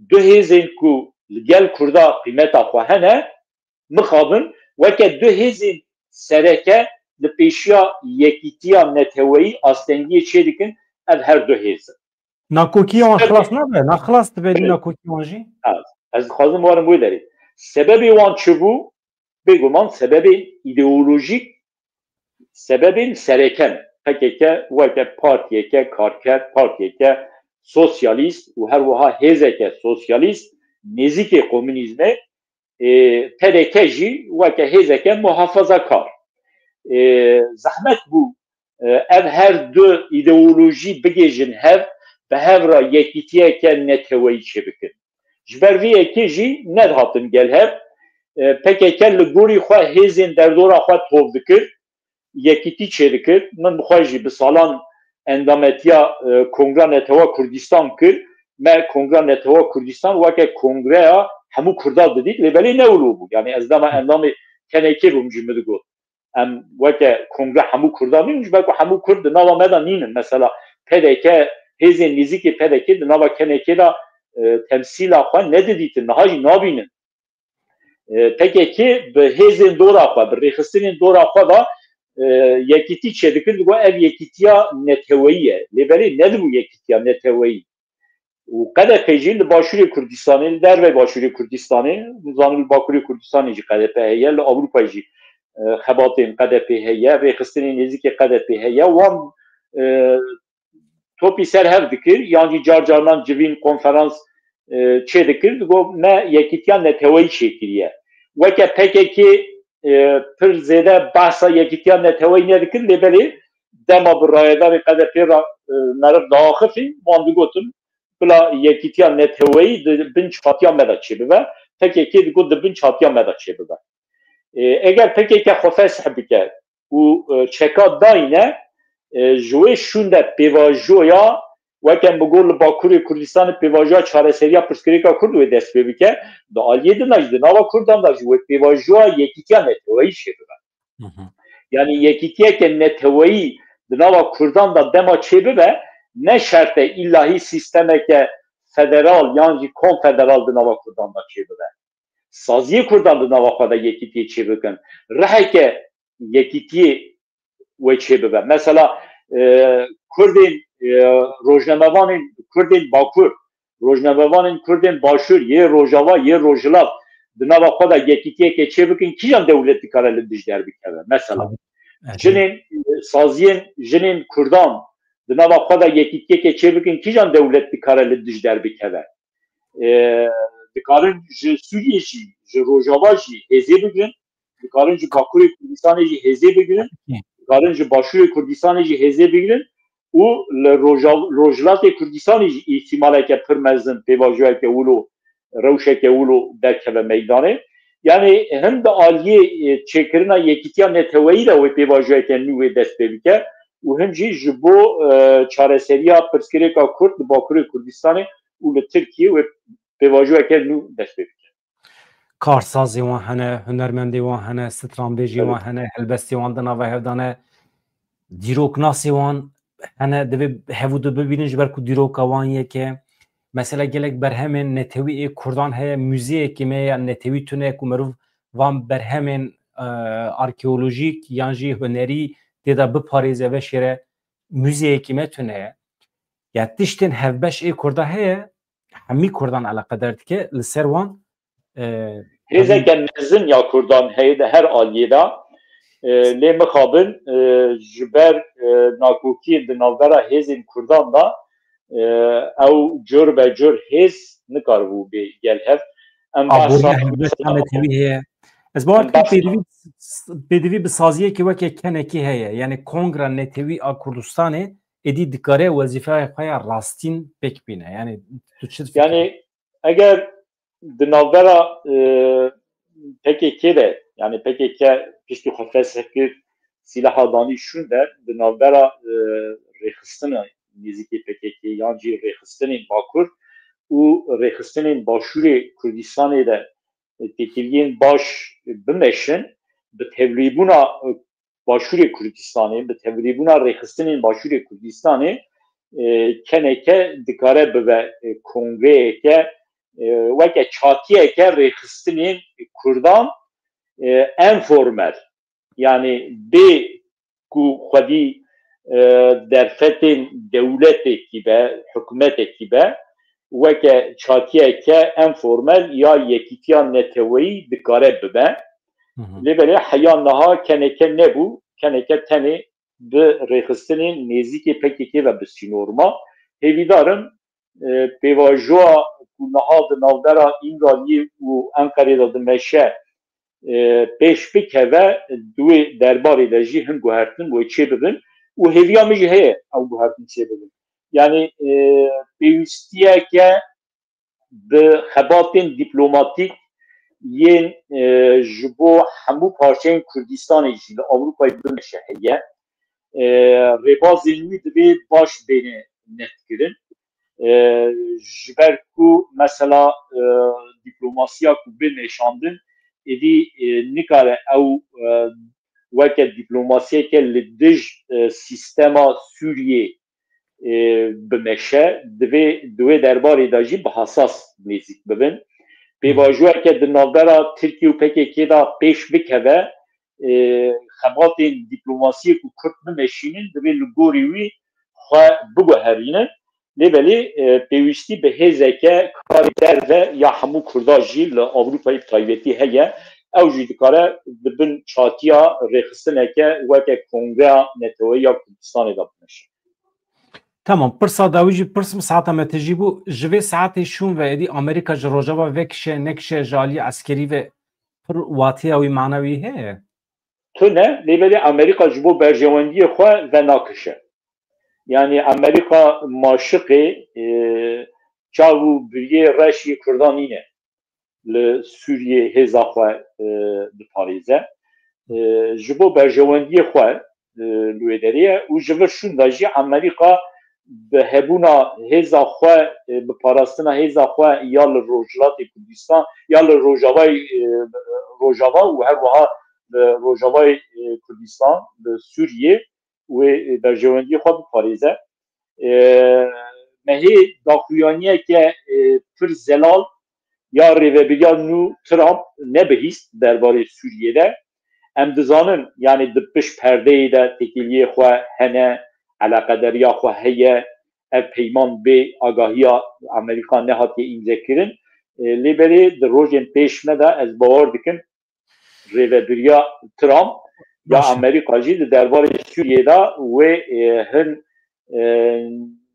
du hêzên ku li gel Kurda qîmeta xwe hene, mixabin weke du hêzên sereke li pêşiya yekîtiya neteweyî astengiyê çêdikin, ev her du hêz in. Nakokî wan Sebebê xilas nabe? Naxilas dibe lî Evet. Nakokî wan jî? Ha, ez dixwazim warim wê derê. Sebebê wan çi bû? Bêguman sebebên îdeolojîk, sebebên sereke ne. P K K weke partiyeke karker, partiyeke sosyalîst û her wiha hêzeke sosyalîst nêzîkê komûnîzmê, e, P D K jî weke hêzeke muhafazakar. E, zehmet bû, e, ev her du îdeolojî bigêjin hev, bi hev re yekîtiyeke neteweyî çêbikin. Ji ber vê yekê jî nedihatin gel hev. E, P K K li gorî xwe hêzên derdora xwe tov dikir, yekîtî çêdikir. Min bi xwe jî bi salan endametiya, e, Kongra Netewa Kurdistan kir. Me Kongra Netewa Kurdistan weke kongreya hemû Kurda didît, lê belê ne wilo bû. Yani ez dema endamê K N K bûm jî min digot, em weke kongre hemû Kurdan nînin, ji ber ku hemû Kurd di nava me de nînin. Mesela P D K, hêzên nêzîkê P D K di nava K N K de, e, temsîla xwe nedidîtin, niha jî nabînin. E, P K K bi hêzên dora xwe, bi rêxistinên dora xwe de, e, yekîtî çêdikir, digot ev yekîtiya neteweyî ye. Lê belê nedibû yekîtiya neteweyî. Û K D P jî li Başûrê Kurdistanê, li dervey Başûrê Kurdistanê, nizanim li Bakurê Kurdistanê jî K D P heye, li Ewropayê jî, e, xebatên K D P heye, rêxistinên nêzîkê K D P heye, wan, e, topî ser hev dikir, yan jî car carinan civîn, konferans, e, çêdikir, digot me yekîtiya neteweyî çêkiriye. Weke P K K, e, pir zêde behsa yekîtiya neteweyî nedikir, lê belê dema bi rayedarê K D P re, e, meriv diaxifî, wan digotin, bila yekîtiya neteweyî di bin çatiya me de çêbibe. P K K digot di bin çatiya me de çêbibe. E, eger P K K xwe fesih bike û, e, çeka dayne, e, ji wê şûn de pêvajoya, weke min got li Bakurê Kurdistanê pêvajoya çareseriya pirsgirêka Kurd wê dest pê bike, di aliyê din de jî di nava Kurdan de jî wê pêvajoya yekîtiya neteweyî çêbibe. Hı hı. Yani yekîtiyeke neteweyî di nava Kurdan de dema çêbibe, ne şert e îllahî sîstemeke federal yan jî konfederal di nava Kurdan de çêbibe. Saziyê Kurdan di nava xwe de yekîtiyê çêbikin. Riheke yekîtiyê wê çêbibe. Mesela, e, Kurdên, e, rojnamevanên Kurdên Bakur, rojnamevanên Kurdên Başûr, yê Rojava, yê Rojhilat, di nava xwe de yekîtiyeke çêbikin, kîjan dewlet dikare li dij derbikeve? Mesela, jinên, e, saziyên jinên Kurdan di nava xwe de yekîtiyeke çêbikin, kîjan dewlet dikare li dij derbikeve? E, dikarin ji Sûriyê jî, ji Rojava jî hêzê bigirin, dikarin ji Bakurê Kurdistanê jî hêzê bigirin, dikarin ji Başûrê Kurdistanê jî hêzê bigirin û li Rojav-, Rojhilatê Kurdistanê jî îhtimaleke pir mezin pêvajoyeke wilo, rewşeke wilo derkeve meydanê. Yanî him di aliyê, e, çêkirina yekîtiya neteweyî de wê pêvajoyeke nû wê dest pê bike û him jî ji bo, e, çareseriya pirsgirêka Kurd li Bakurê Kurdistanê û li Tirkiyê wê pêvajoyeke nû dest pê bike. Karsazê wan hene, hunermendê wan hene, stranbêjê wan hene, helbestê wan di nava hev de ne, dîroknasê wan hene, divê hev û du bibînin, ji ber ku dîroka wan yek e. Mesela gelek berhemên netewî ê Kurdan heye, muzeyekî me ya netewî tune ye ku merov van berhemên, e, arkeolojîk yan jî hunerî tê de biparêze ve şêre, muzeyekî me tune ye. Ya tiştên hevbeş ê Kurda heye, hemî Kurdan eleqedar dike, li ser wan, e, Hêzeke mezin ya Kurdan heye di her aliyê de. E, lê mixabin, e, ji ber, e, nakokiyên di navbera hêzên Kurdan de, e, ew cur be cur hêz nikaribû bê gel hev. Em behsa Aborîna hevbeş a netewî heye. Ez bawer dikim pêdivî, pêdivî bi saziyekî weke kenekî heye. Yani Kongra Netewî a Kurdistanê êdî dikare wezîfeya xwe ya rastîn pêk bîne. Yani tu çi difikirî? Yani eger di navbera, e, P K K de, yani P K K piştî xwe fesh kir, sîlaha danî şûn de, di navbera, e, rêxistina nêzîkî P K K yan jî rêxistinên Bakur û rêxistinên Başûrê Kurdistanê de, e, têkiliyên baş bimeşin, bi tevlîbûna, e, Başûrê Kurdistanê, bi tevlîbûna rêxistinên Başûrê Kurdistanê, e, keneke dikare bibe, e, kongreyeke, e, weke çatiyeke rêxistinên Kurdan, e, enformel, yani bê ku xwedî, e, derfetên dewletekî be, hikûmetekî be, weke çatiyeke enformel ya yekîtiya neteweyî dikare bibe. Hı hı. Lê belê heya niha keneke nebû, keneke tenê bi rêxistinên nêzîkê P K K ve bi sînor ma. Hêvîdar im, e, pêvajoya ku niha di navbera Îmraliyê û Enqerê de dimeşe, e, pêş bikeve, di wê derbarê de jî hin guhertin wê çêbibin û hêviya min jî heye ew guhertin çêbibin. Yani, e, pêwîstiyeke bi xebatên dîplomatîk yên, e, ji bo hemû parçeyên Kurdistanê jî li Ewropayê bimeşe heye. E, rêbazên wî divê baş bêne netkirin. E, ji ber ku mesela, e, dîplomasiya ku bê meşandin, êdî, e, nikare ew, e, weke dîplomasiyeke li dij, e, sîstema Sûriyê, e, bimeşe, divê di wê derbarê de jî bi hesas nêzîk bibin. Pêvajoyeke di navbera Tirkiye û P K K de pêş bikeve, e, xebatên dîplomasiyê ku Kurd bimeşînin, divê li gorî wî xwe biguherînin. Lê belê, e, pêwîstî bi hêzeke karê derve ya hemû Kurda jî li Ewropayê bi taybetî heye. Ew jî dikare di bin çatiya rêxistineke weke Kongreya Neteweyî ya Kurdistanê de bimeşe. Tamam, pirsa dawî jî pirs min, saeta me tijî bû. Ji vê saetê şûn ve êdî Amerîka ji Rojava vekişe, nekişe, ji alî eskerî ve pir wateya wî, mana wî heye? Tune, lê belê Amerîka ji bo berjewendiyê xwe venakişe. Yani Amerîka maşiqê, e, çav û biriyê reş yê Kurdan nîne li Sûriyê hêza xwe, e, biparêze. E, ji bo berjewendiyê xwe, e, li wê derê ye û ji vir şûn de jî Amerîka bi hebûna hêza xwe, e, bi parastina hêza xwe ya li Rojhilatê Kurdistan, ya li Rojavayê, e, Rojava û her wiha li Rojavayê, e, Kurdistan, li Sûriyê wê, e, berjewendiyê xwe biparêze. E, me hê daxuyaniyeke, e, pir zelal ya rêvebiriya nû Trump nebihîst derbarê Sûriyê de. Em dizanin, yani di pişt perdeyê de têkiliyê xwe hene, eleqedariya xwe heye, ev peyman bê agahiya Amerîka nehatiye îmzekirin. E, lê belê di rojên pêş me de ez bawer dikim rêvebiriya Trump ya Amerîka jî di derbarê Sûriyê de wê e, hin e,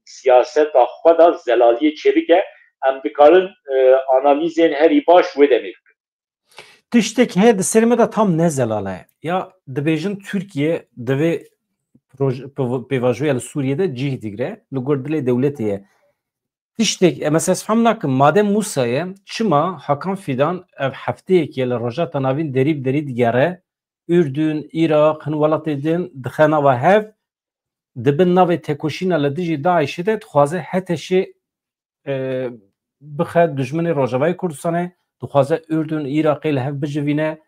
siyaseta xwe de zelaliyê çêbike. Em dikarin e, analîzên herî baş wê demê bikin. Tiştek heye di serê me de tam ne zelal e. Ya dibêjin Tirkiye divê pêvajoya li Sûriyê de cih digre, li gor dilê dewletê ye. Tiştek, e, mesela ez fam nakim, madem Musa ye, çima Hakan Fidan ev hefteyekê li Rojhilata Navîn derî bi derî digere, Urdun, Iraq, hin welatê din dixe nava hev, dibin navê tekoşîna li dijî DAIŞê de dixwaze HTŞê e, bixe dijminê Rojavayê Kurdistanê, dixwaze Urdun, Iraqê li hev bicivîne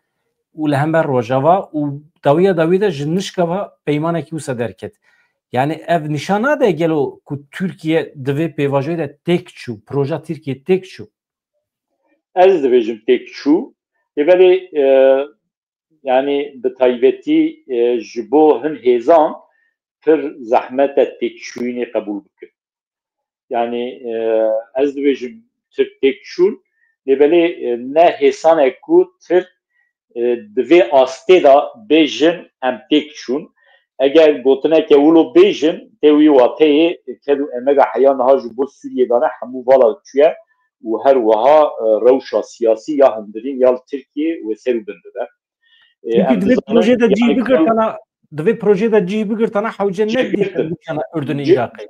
û li hember Rojava û dawiya dawî de ji nişka va peymanekî wisa derket. Yani ev nîşan nade gelo ku Tirkiye di vê pêvajoyê de têk çû, proja Tirkiye têk çû? Ez dibêjim têk çû. Lê belê e, yani bi taybetî e, ji bo hin hêzan pir zehmet e têkçûyînê qebûl bikin. Yani e, ez dibêjim Tirk têk çûn, lê belê e, ne hêsan e ku Tirk e, di vê astê de bêjin em têk çûn. Eger gotineke wilo bêjin, tê wî wateyê ked û emega heya niha ji bo Sûriyê dane hemû vala çûye û her wiha e, rewşa siyasî ya hundirîn ya li Tirkiyê wê ser û bin bibe. E, Çünkü em divê dizanin projeyê de cih yani bigirtana, divê projeyê de cih bigirtana hewce ne dîtin bikana Urdunê Iraqê.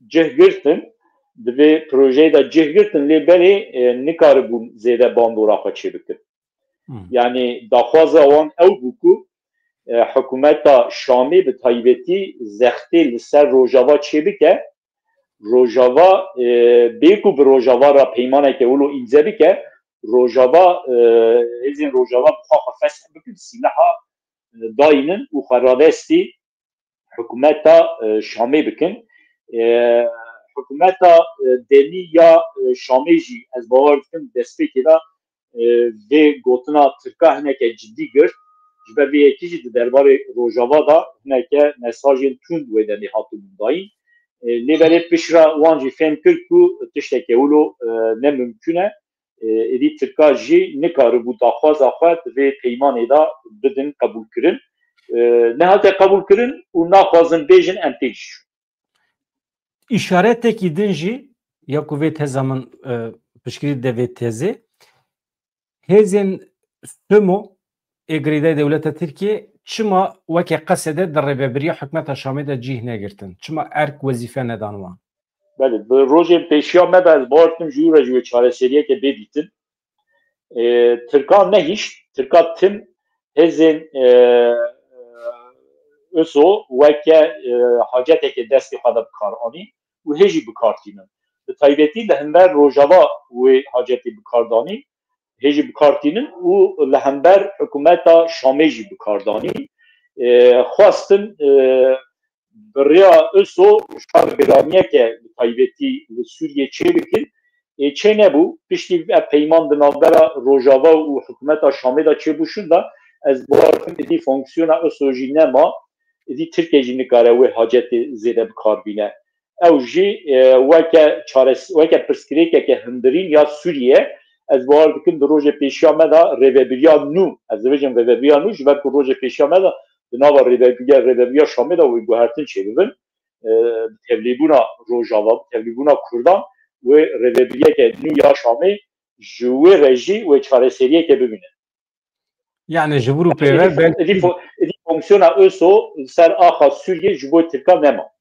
Cih girtin, divê projeyê de cih girtin, lê belê e, nikaribûn zêde bandora xwe çêbikin. Hmm. Yani daxwaza wan ew bû ku e, hikûmeta Şamê bi taybetî zextê li ser Rojava çêbike, Rojava e, bê ku bi Rojava re peymaneke wilo îmze bike, Rojava e, hêzên Rojava bi xwe xwe fesh bikin, sîleha e, dayînin û xwe radestî hikûmeta e, Şamê bikin. E, hikûmeta e, demî ya e, Şamê jî ez bawer dikim destpêkê de e, vê gotina Tirka hineke cidî girt. Ji ber vê yekê jî di derbarê Rojava de hineke mesajên tund wê demê hatibûn dayîn. E, lê belê piştre wan jî fêm kir ku tişteke wilo e, ne mimkun e. E, êdî Tirka jî nikaribû daxwaza xwe di vê peymanê de bidin qebûlkirin. E, nehate qebûlkirin û naxwazin bêjin em têk jî çûn. Îşaretekî din jî ya ku vê teza min e, piştgirî de vê tezê, hêzên Sumo ê girêdayî dewleta Tirkiyê çima weke Qesede di rêvebiriya hikûmeta Şamê de cih negirtin? Çima erk wezîfe nedan wan? Belê, bi rojên pêşiya me de ez bawer dikim ji wî re jî wê çareseriyeke bê dîtin. E, Tirkan nehişt, Tirka tim hêzên e, e, ISO weke e, haceteke destê xwe de bi kar anî û hê jî bi kar tînin. Bi taybetî li hember Rojava wê hacetê bi kar danî, hê jî bi kar tînin û li hember hikûmeta Şamê jî bi kar danî. E, xwestin e, bi rêya ISO ji xwe re giraniyeke bi taybetî li Sûriyê çêbikin. Ê çê nebû, piştî ev peyman di navbera Rojava û hikûmeta Şamê de çêbû şûnda, ez bawer dikim êdî fonksiyona ISO jî nema, êdî Tirkiye jî nikare wê hacetê zêde bi kar bîne. Ew jî e, weke çares, weke pirsgirêkeke hundirîn ya Sûriye, ez bawer dikim di rojê pêşiya me de rêvebiriya nû, ez dibêjim rêvebiriya nû, ji ber ku rojê pêşiya me de di nava rêvebiriya, rêvebiriya Şamê de wê guhertin çêbibin. E, bi tevlîbûna Rojava, bi tevlîbûna Kurdan wê rêvebiriyeke nû ya Şamê ji wê re jî wê çareseriyeke bibîne. Yani ji vir û pê ve belkî êdî fonksiyona ISO li ser axa Sûriyê ji bo Tirkan nema.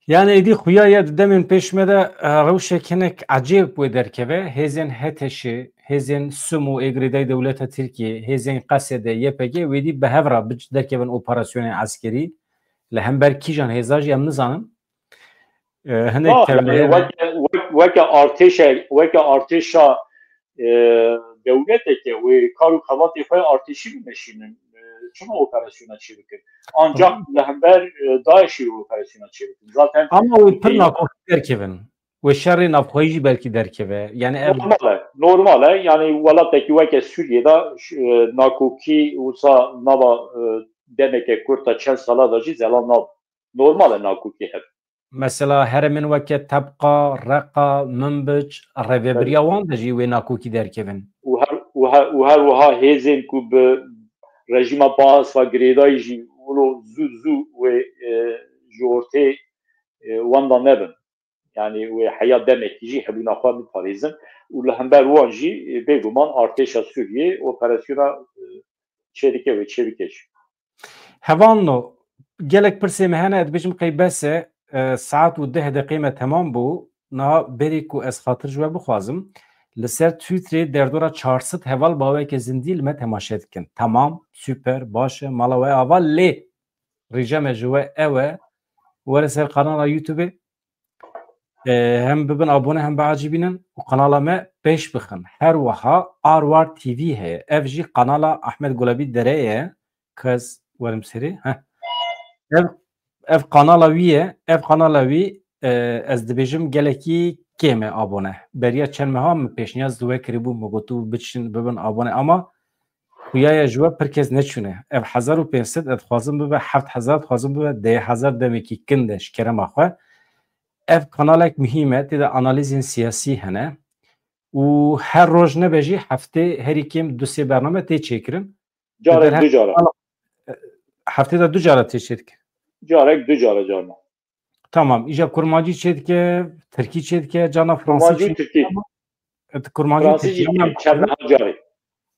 Yani êdî xuya ye di demên pêş me de e, rewşek hinek ecêb wê derkeve. Hêzên HTŞ, hêzên Sumo ê girêdayî dewleta Tirkiyê, hêzên Qesede, YPG wê dî bi hev re bic-, derkevin operasyonên eskerî. Li hember kîjan hêza jî em nizanin. E, hinek tevlihê ne. Weke artêşe, weke artêşa e, dewleteke wê kar û xebatê xwe artêşî bimeşînin. E, çima operasyona çêbikin? Ancak li hember e, DAIŞ'ê wê operasyona çêbikin. Zaten Ama wê pir e, nakokî derkevin. Wê şerê navxweyî jî belkî derkeve. Yani ev normal e. Normal e. Yani welatekî weke Sûriyê de e, nakokî wisa nava e, demeke kurt ta çend sala da jî zelal nav. Normal e nakokî hebe. mesela herêmên weke Tebqa, Reqa, Minbic, rêvebiriya wan de jî wê nakokî derkevin. Û her, û her, û her wiha hêzên ku bi rejîma Baas ve girêdayî jî wilo zû zû wê, e, ji ortê, e, wan de nebin. Yani wê heya demekî jî hebûna xwe biparêzin û li hember wan jî, e, bêguman artêşa Sûriyê operasyona, e, çêdike wê çêbike jî. Hevalno, gelek pirsê me hene, ez dibêjim qey bes e, e, saet û deh deqê me temam bû. Niha berî ku ez xatir ji we bixwazim, li ser Twitterê derdora çar sed heval baweke zindî li me temaşe dikin. Tamam, super, baş e, mala we ava, lê rîca me ji we ew e, were ser kanala YouTube, e, hem bibin abone hem biacibînin û kanala me pêş bixin. Her wiha Arwar T V heye. Ev jî kanala Ahmet Gulabî Dere ye. Kes werim serê. Heh. Ev, ev kanala wî ye. Ev kanala wî, e, ez dibêjim gelekî kêm e abone. Beriya çend meha min pêşniyaz li we kiribû, min gotibû biçin bibin abone ama xuya ye ji we pir kes neçûne. Ev hezar û pênc sed, ez dixwazim bibe heft hezar, dixwazim bibe deh hezar demekî kin de ji kerema xwe. Ev kanalek muhîm e, tê de analîzên siyasî hene. Û her roj nebe jî heftê herî kêm du sê bername tê çêkirin. Carek du cara. Heftê de du cara tê çêdike. Carek du cara carna. Tamam, îja kurmancî çêdike, tirkî çêdike, carna fransî çêdike. Kurmancî û tirkî. Çend carê.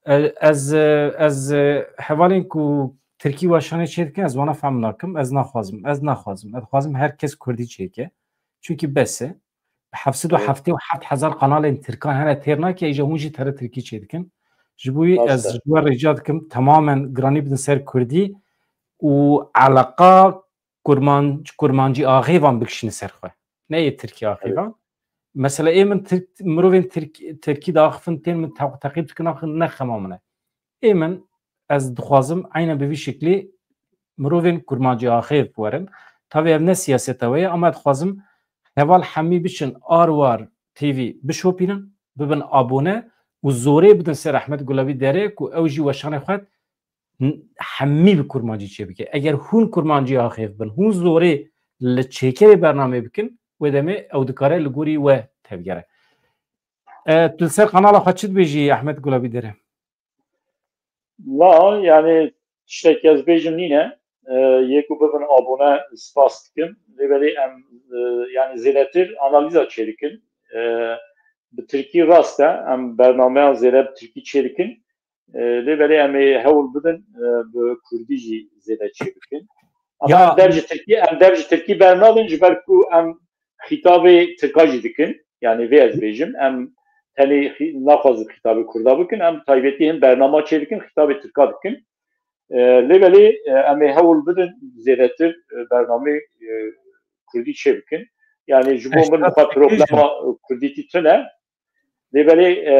E, ez, e, ez, e, hevalên ku tirkî weşanê çêdikin, ez wana fehm nakim, ez naxwazim, ez naxwazim. Ez dixwazim her kes kurdî çêke. Çunkî bes e. Bi heft sed û heftê û heft hezar kanalên tirkan hene têr nake, îja hûn jî tere tirkî çêdikin. Ji bo wî ez ji we rîca dikim, temamen giranî bidin ser kurdî û eleqa kurmanc-, kurmancî axêvan bikişîne ser xwe. Ne yê tirkî axêvan. Mesela ê min tirk-, mirovên tirk-, tirkî diaxifin, tên min te-, teqîb dikin, axin ne xema min e. Ê min, ez dixwazim eyne bi vî şeklî mirovên kurmancî axêv werin. Tavê ev ne siyaseta we ye, ama dixwazim heval hemî biçin Arwar T V bişopînin, bibin abone û zorê bidin ser Ehmed Gulabî Dere ku ew jî weşanê xwe n-, hemî bi kurmancî çêbike. Eger hûn kurmancî axêv bin, hûn zorê li çêkerê bernamê bikin, wê demê ew dikare li gorî we tevgere. E, tu li ser kanala xwe çi dibêjî Ehmed Gulabî Dere? La, yani tiştek ez bêjim nîne. E, yê ku bibin abone spas dikim. Lê belê em, e, yani zêdetir analîza çêdikin. E, bi tirkî rast e, em bernameyan zêde bi tirkî çêdikin. E, lê belê em ê hewl bidin, e, bi kurdî jî zêde çêbikin. Ama Ya- em dev ji tirkî, em dev ji tirkî bernadin, ji ber ku em xîtabê tirka jî dikin. Yani vê ez bêjim, em tenê xî-, naxwazin xîtabê kurda bikin, em taybetî hin bernama çêdikin, xîtabê tirka dikin. E, lê belê, e, em ê hewl bidin zêdetir, e, bernamê, e, kurdî çêbikin. Yani ji bo min Heştê xwe problema kurdîtî tune. Lê belê, e,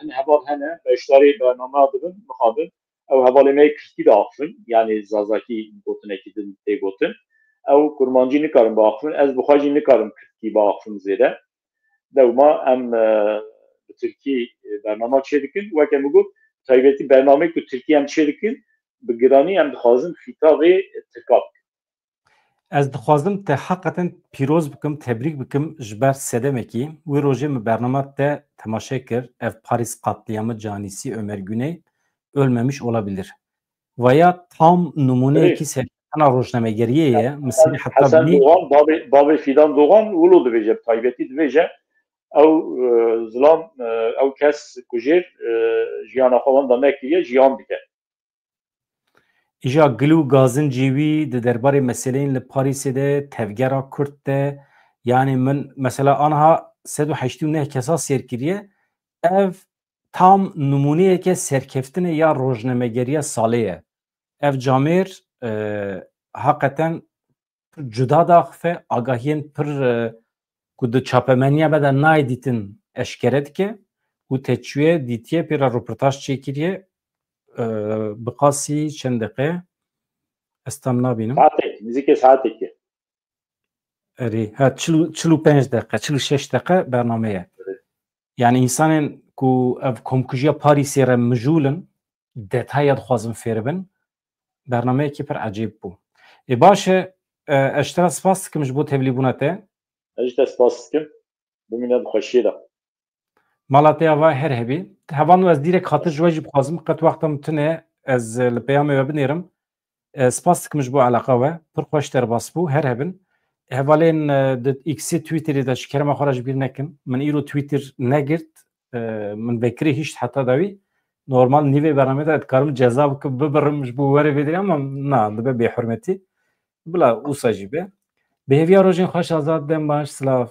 hin heval hene, beşdarê bernama dibin, mixabin. Ew hevalê me yê kirdkî diaxifin, yani zazakî gotinekî din tê gotin. Ew kurmancî nikarin biaxifin, ez bi xwe jî nikarim kirdkî biaxifim zêde. Dewma em, e, bi tirkî, e, bernama çêdikin. Weke min got, taybetî bernameyê ku tirkî em çêdikin, bi giranî em dixwazin xîtabê tirka bikin. Ez dixwazim te heqeten pîroz bikim, tebrîk bikim ji ber sedemekî. Wî rojê min bernama te temaşe kir. Ev Paris katliamı canisi Ömer Güney ölmemiş olabilir. Vaya tam numuneekî serkeftina rojnamegeriyê ye. Min serî heta Hesen bî- Doğan, bavê, bavê Fidan Doğan wilo dibêje, bi taybetî dibêje, ew, e, zilam, e, ew kes ku jêr, e, jiyana xwe wenda nekiriye, jiyan dike. Îja gil û gazincê wî di derbarê meseleyên li Parîsê de, tevgera Kurd de, yanî min mesela aniha sed û heştê û neh kesa sêr kiriye. Ev tam nimûneyeke serkeftinê ya rojnamegeriya salê ye. Ev camêr, e, heqeten pir cuda daxife, agahiyên pir, e, ku di çapemeniya me de nayê dîtin eşkere dike û te çûye dîtiye pê re röportaj çêkiriye, e, bi qasî çend deqe ez tam nabînim. Saetek, nizîkê saetekê. Erê, ha, çil û, çil û pênc deqe, çil û şeş deqe bername ye. Evet. Yani insanên ku ev komkujiya Parîsê re mijûl in, detaya dixwazin fêr bin, bernameyekî pir ecêb bû. Ê baş e, E, ez ji te re spas dikim ji bo tevlîbûna te. Ez jî te spas dikim. Bimîne di xweşiyê de. Mala te ava her hebî. Hevalno, ez dîrek xatir ji we jî bixwazim. Qet wexta min tune, ez, e, li peyamê we binêrim. E, spas dikim ji bo eleqa we. Pir xweş derbas bû. Her hebin. Hevalên, e, di X-ê, Twitterê de ji kerema xwe re ji bîr nekin. Min îro Twitter negirt. E, min vekirî hişt heta dawî. Normal nîvê bernamê de dikarim ceza bikim, bibirim ji bo werê vê derê, ama na, dibe bêhurmetî. Bila wisa jî be. Bi hêviya rojên xweş, Azad, dem baş, silav.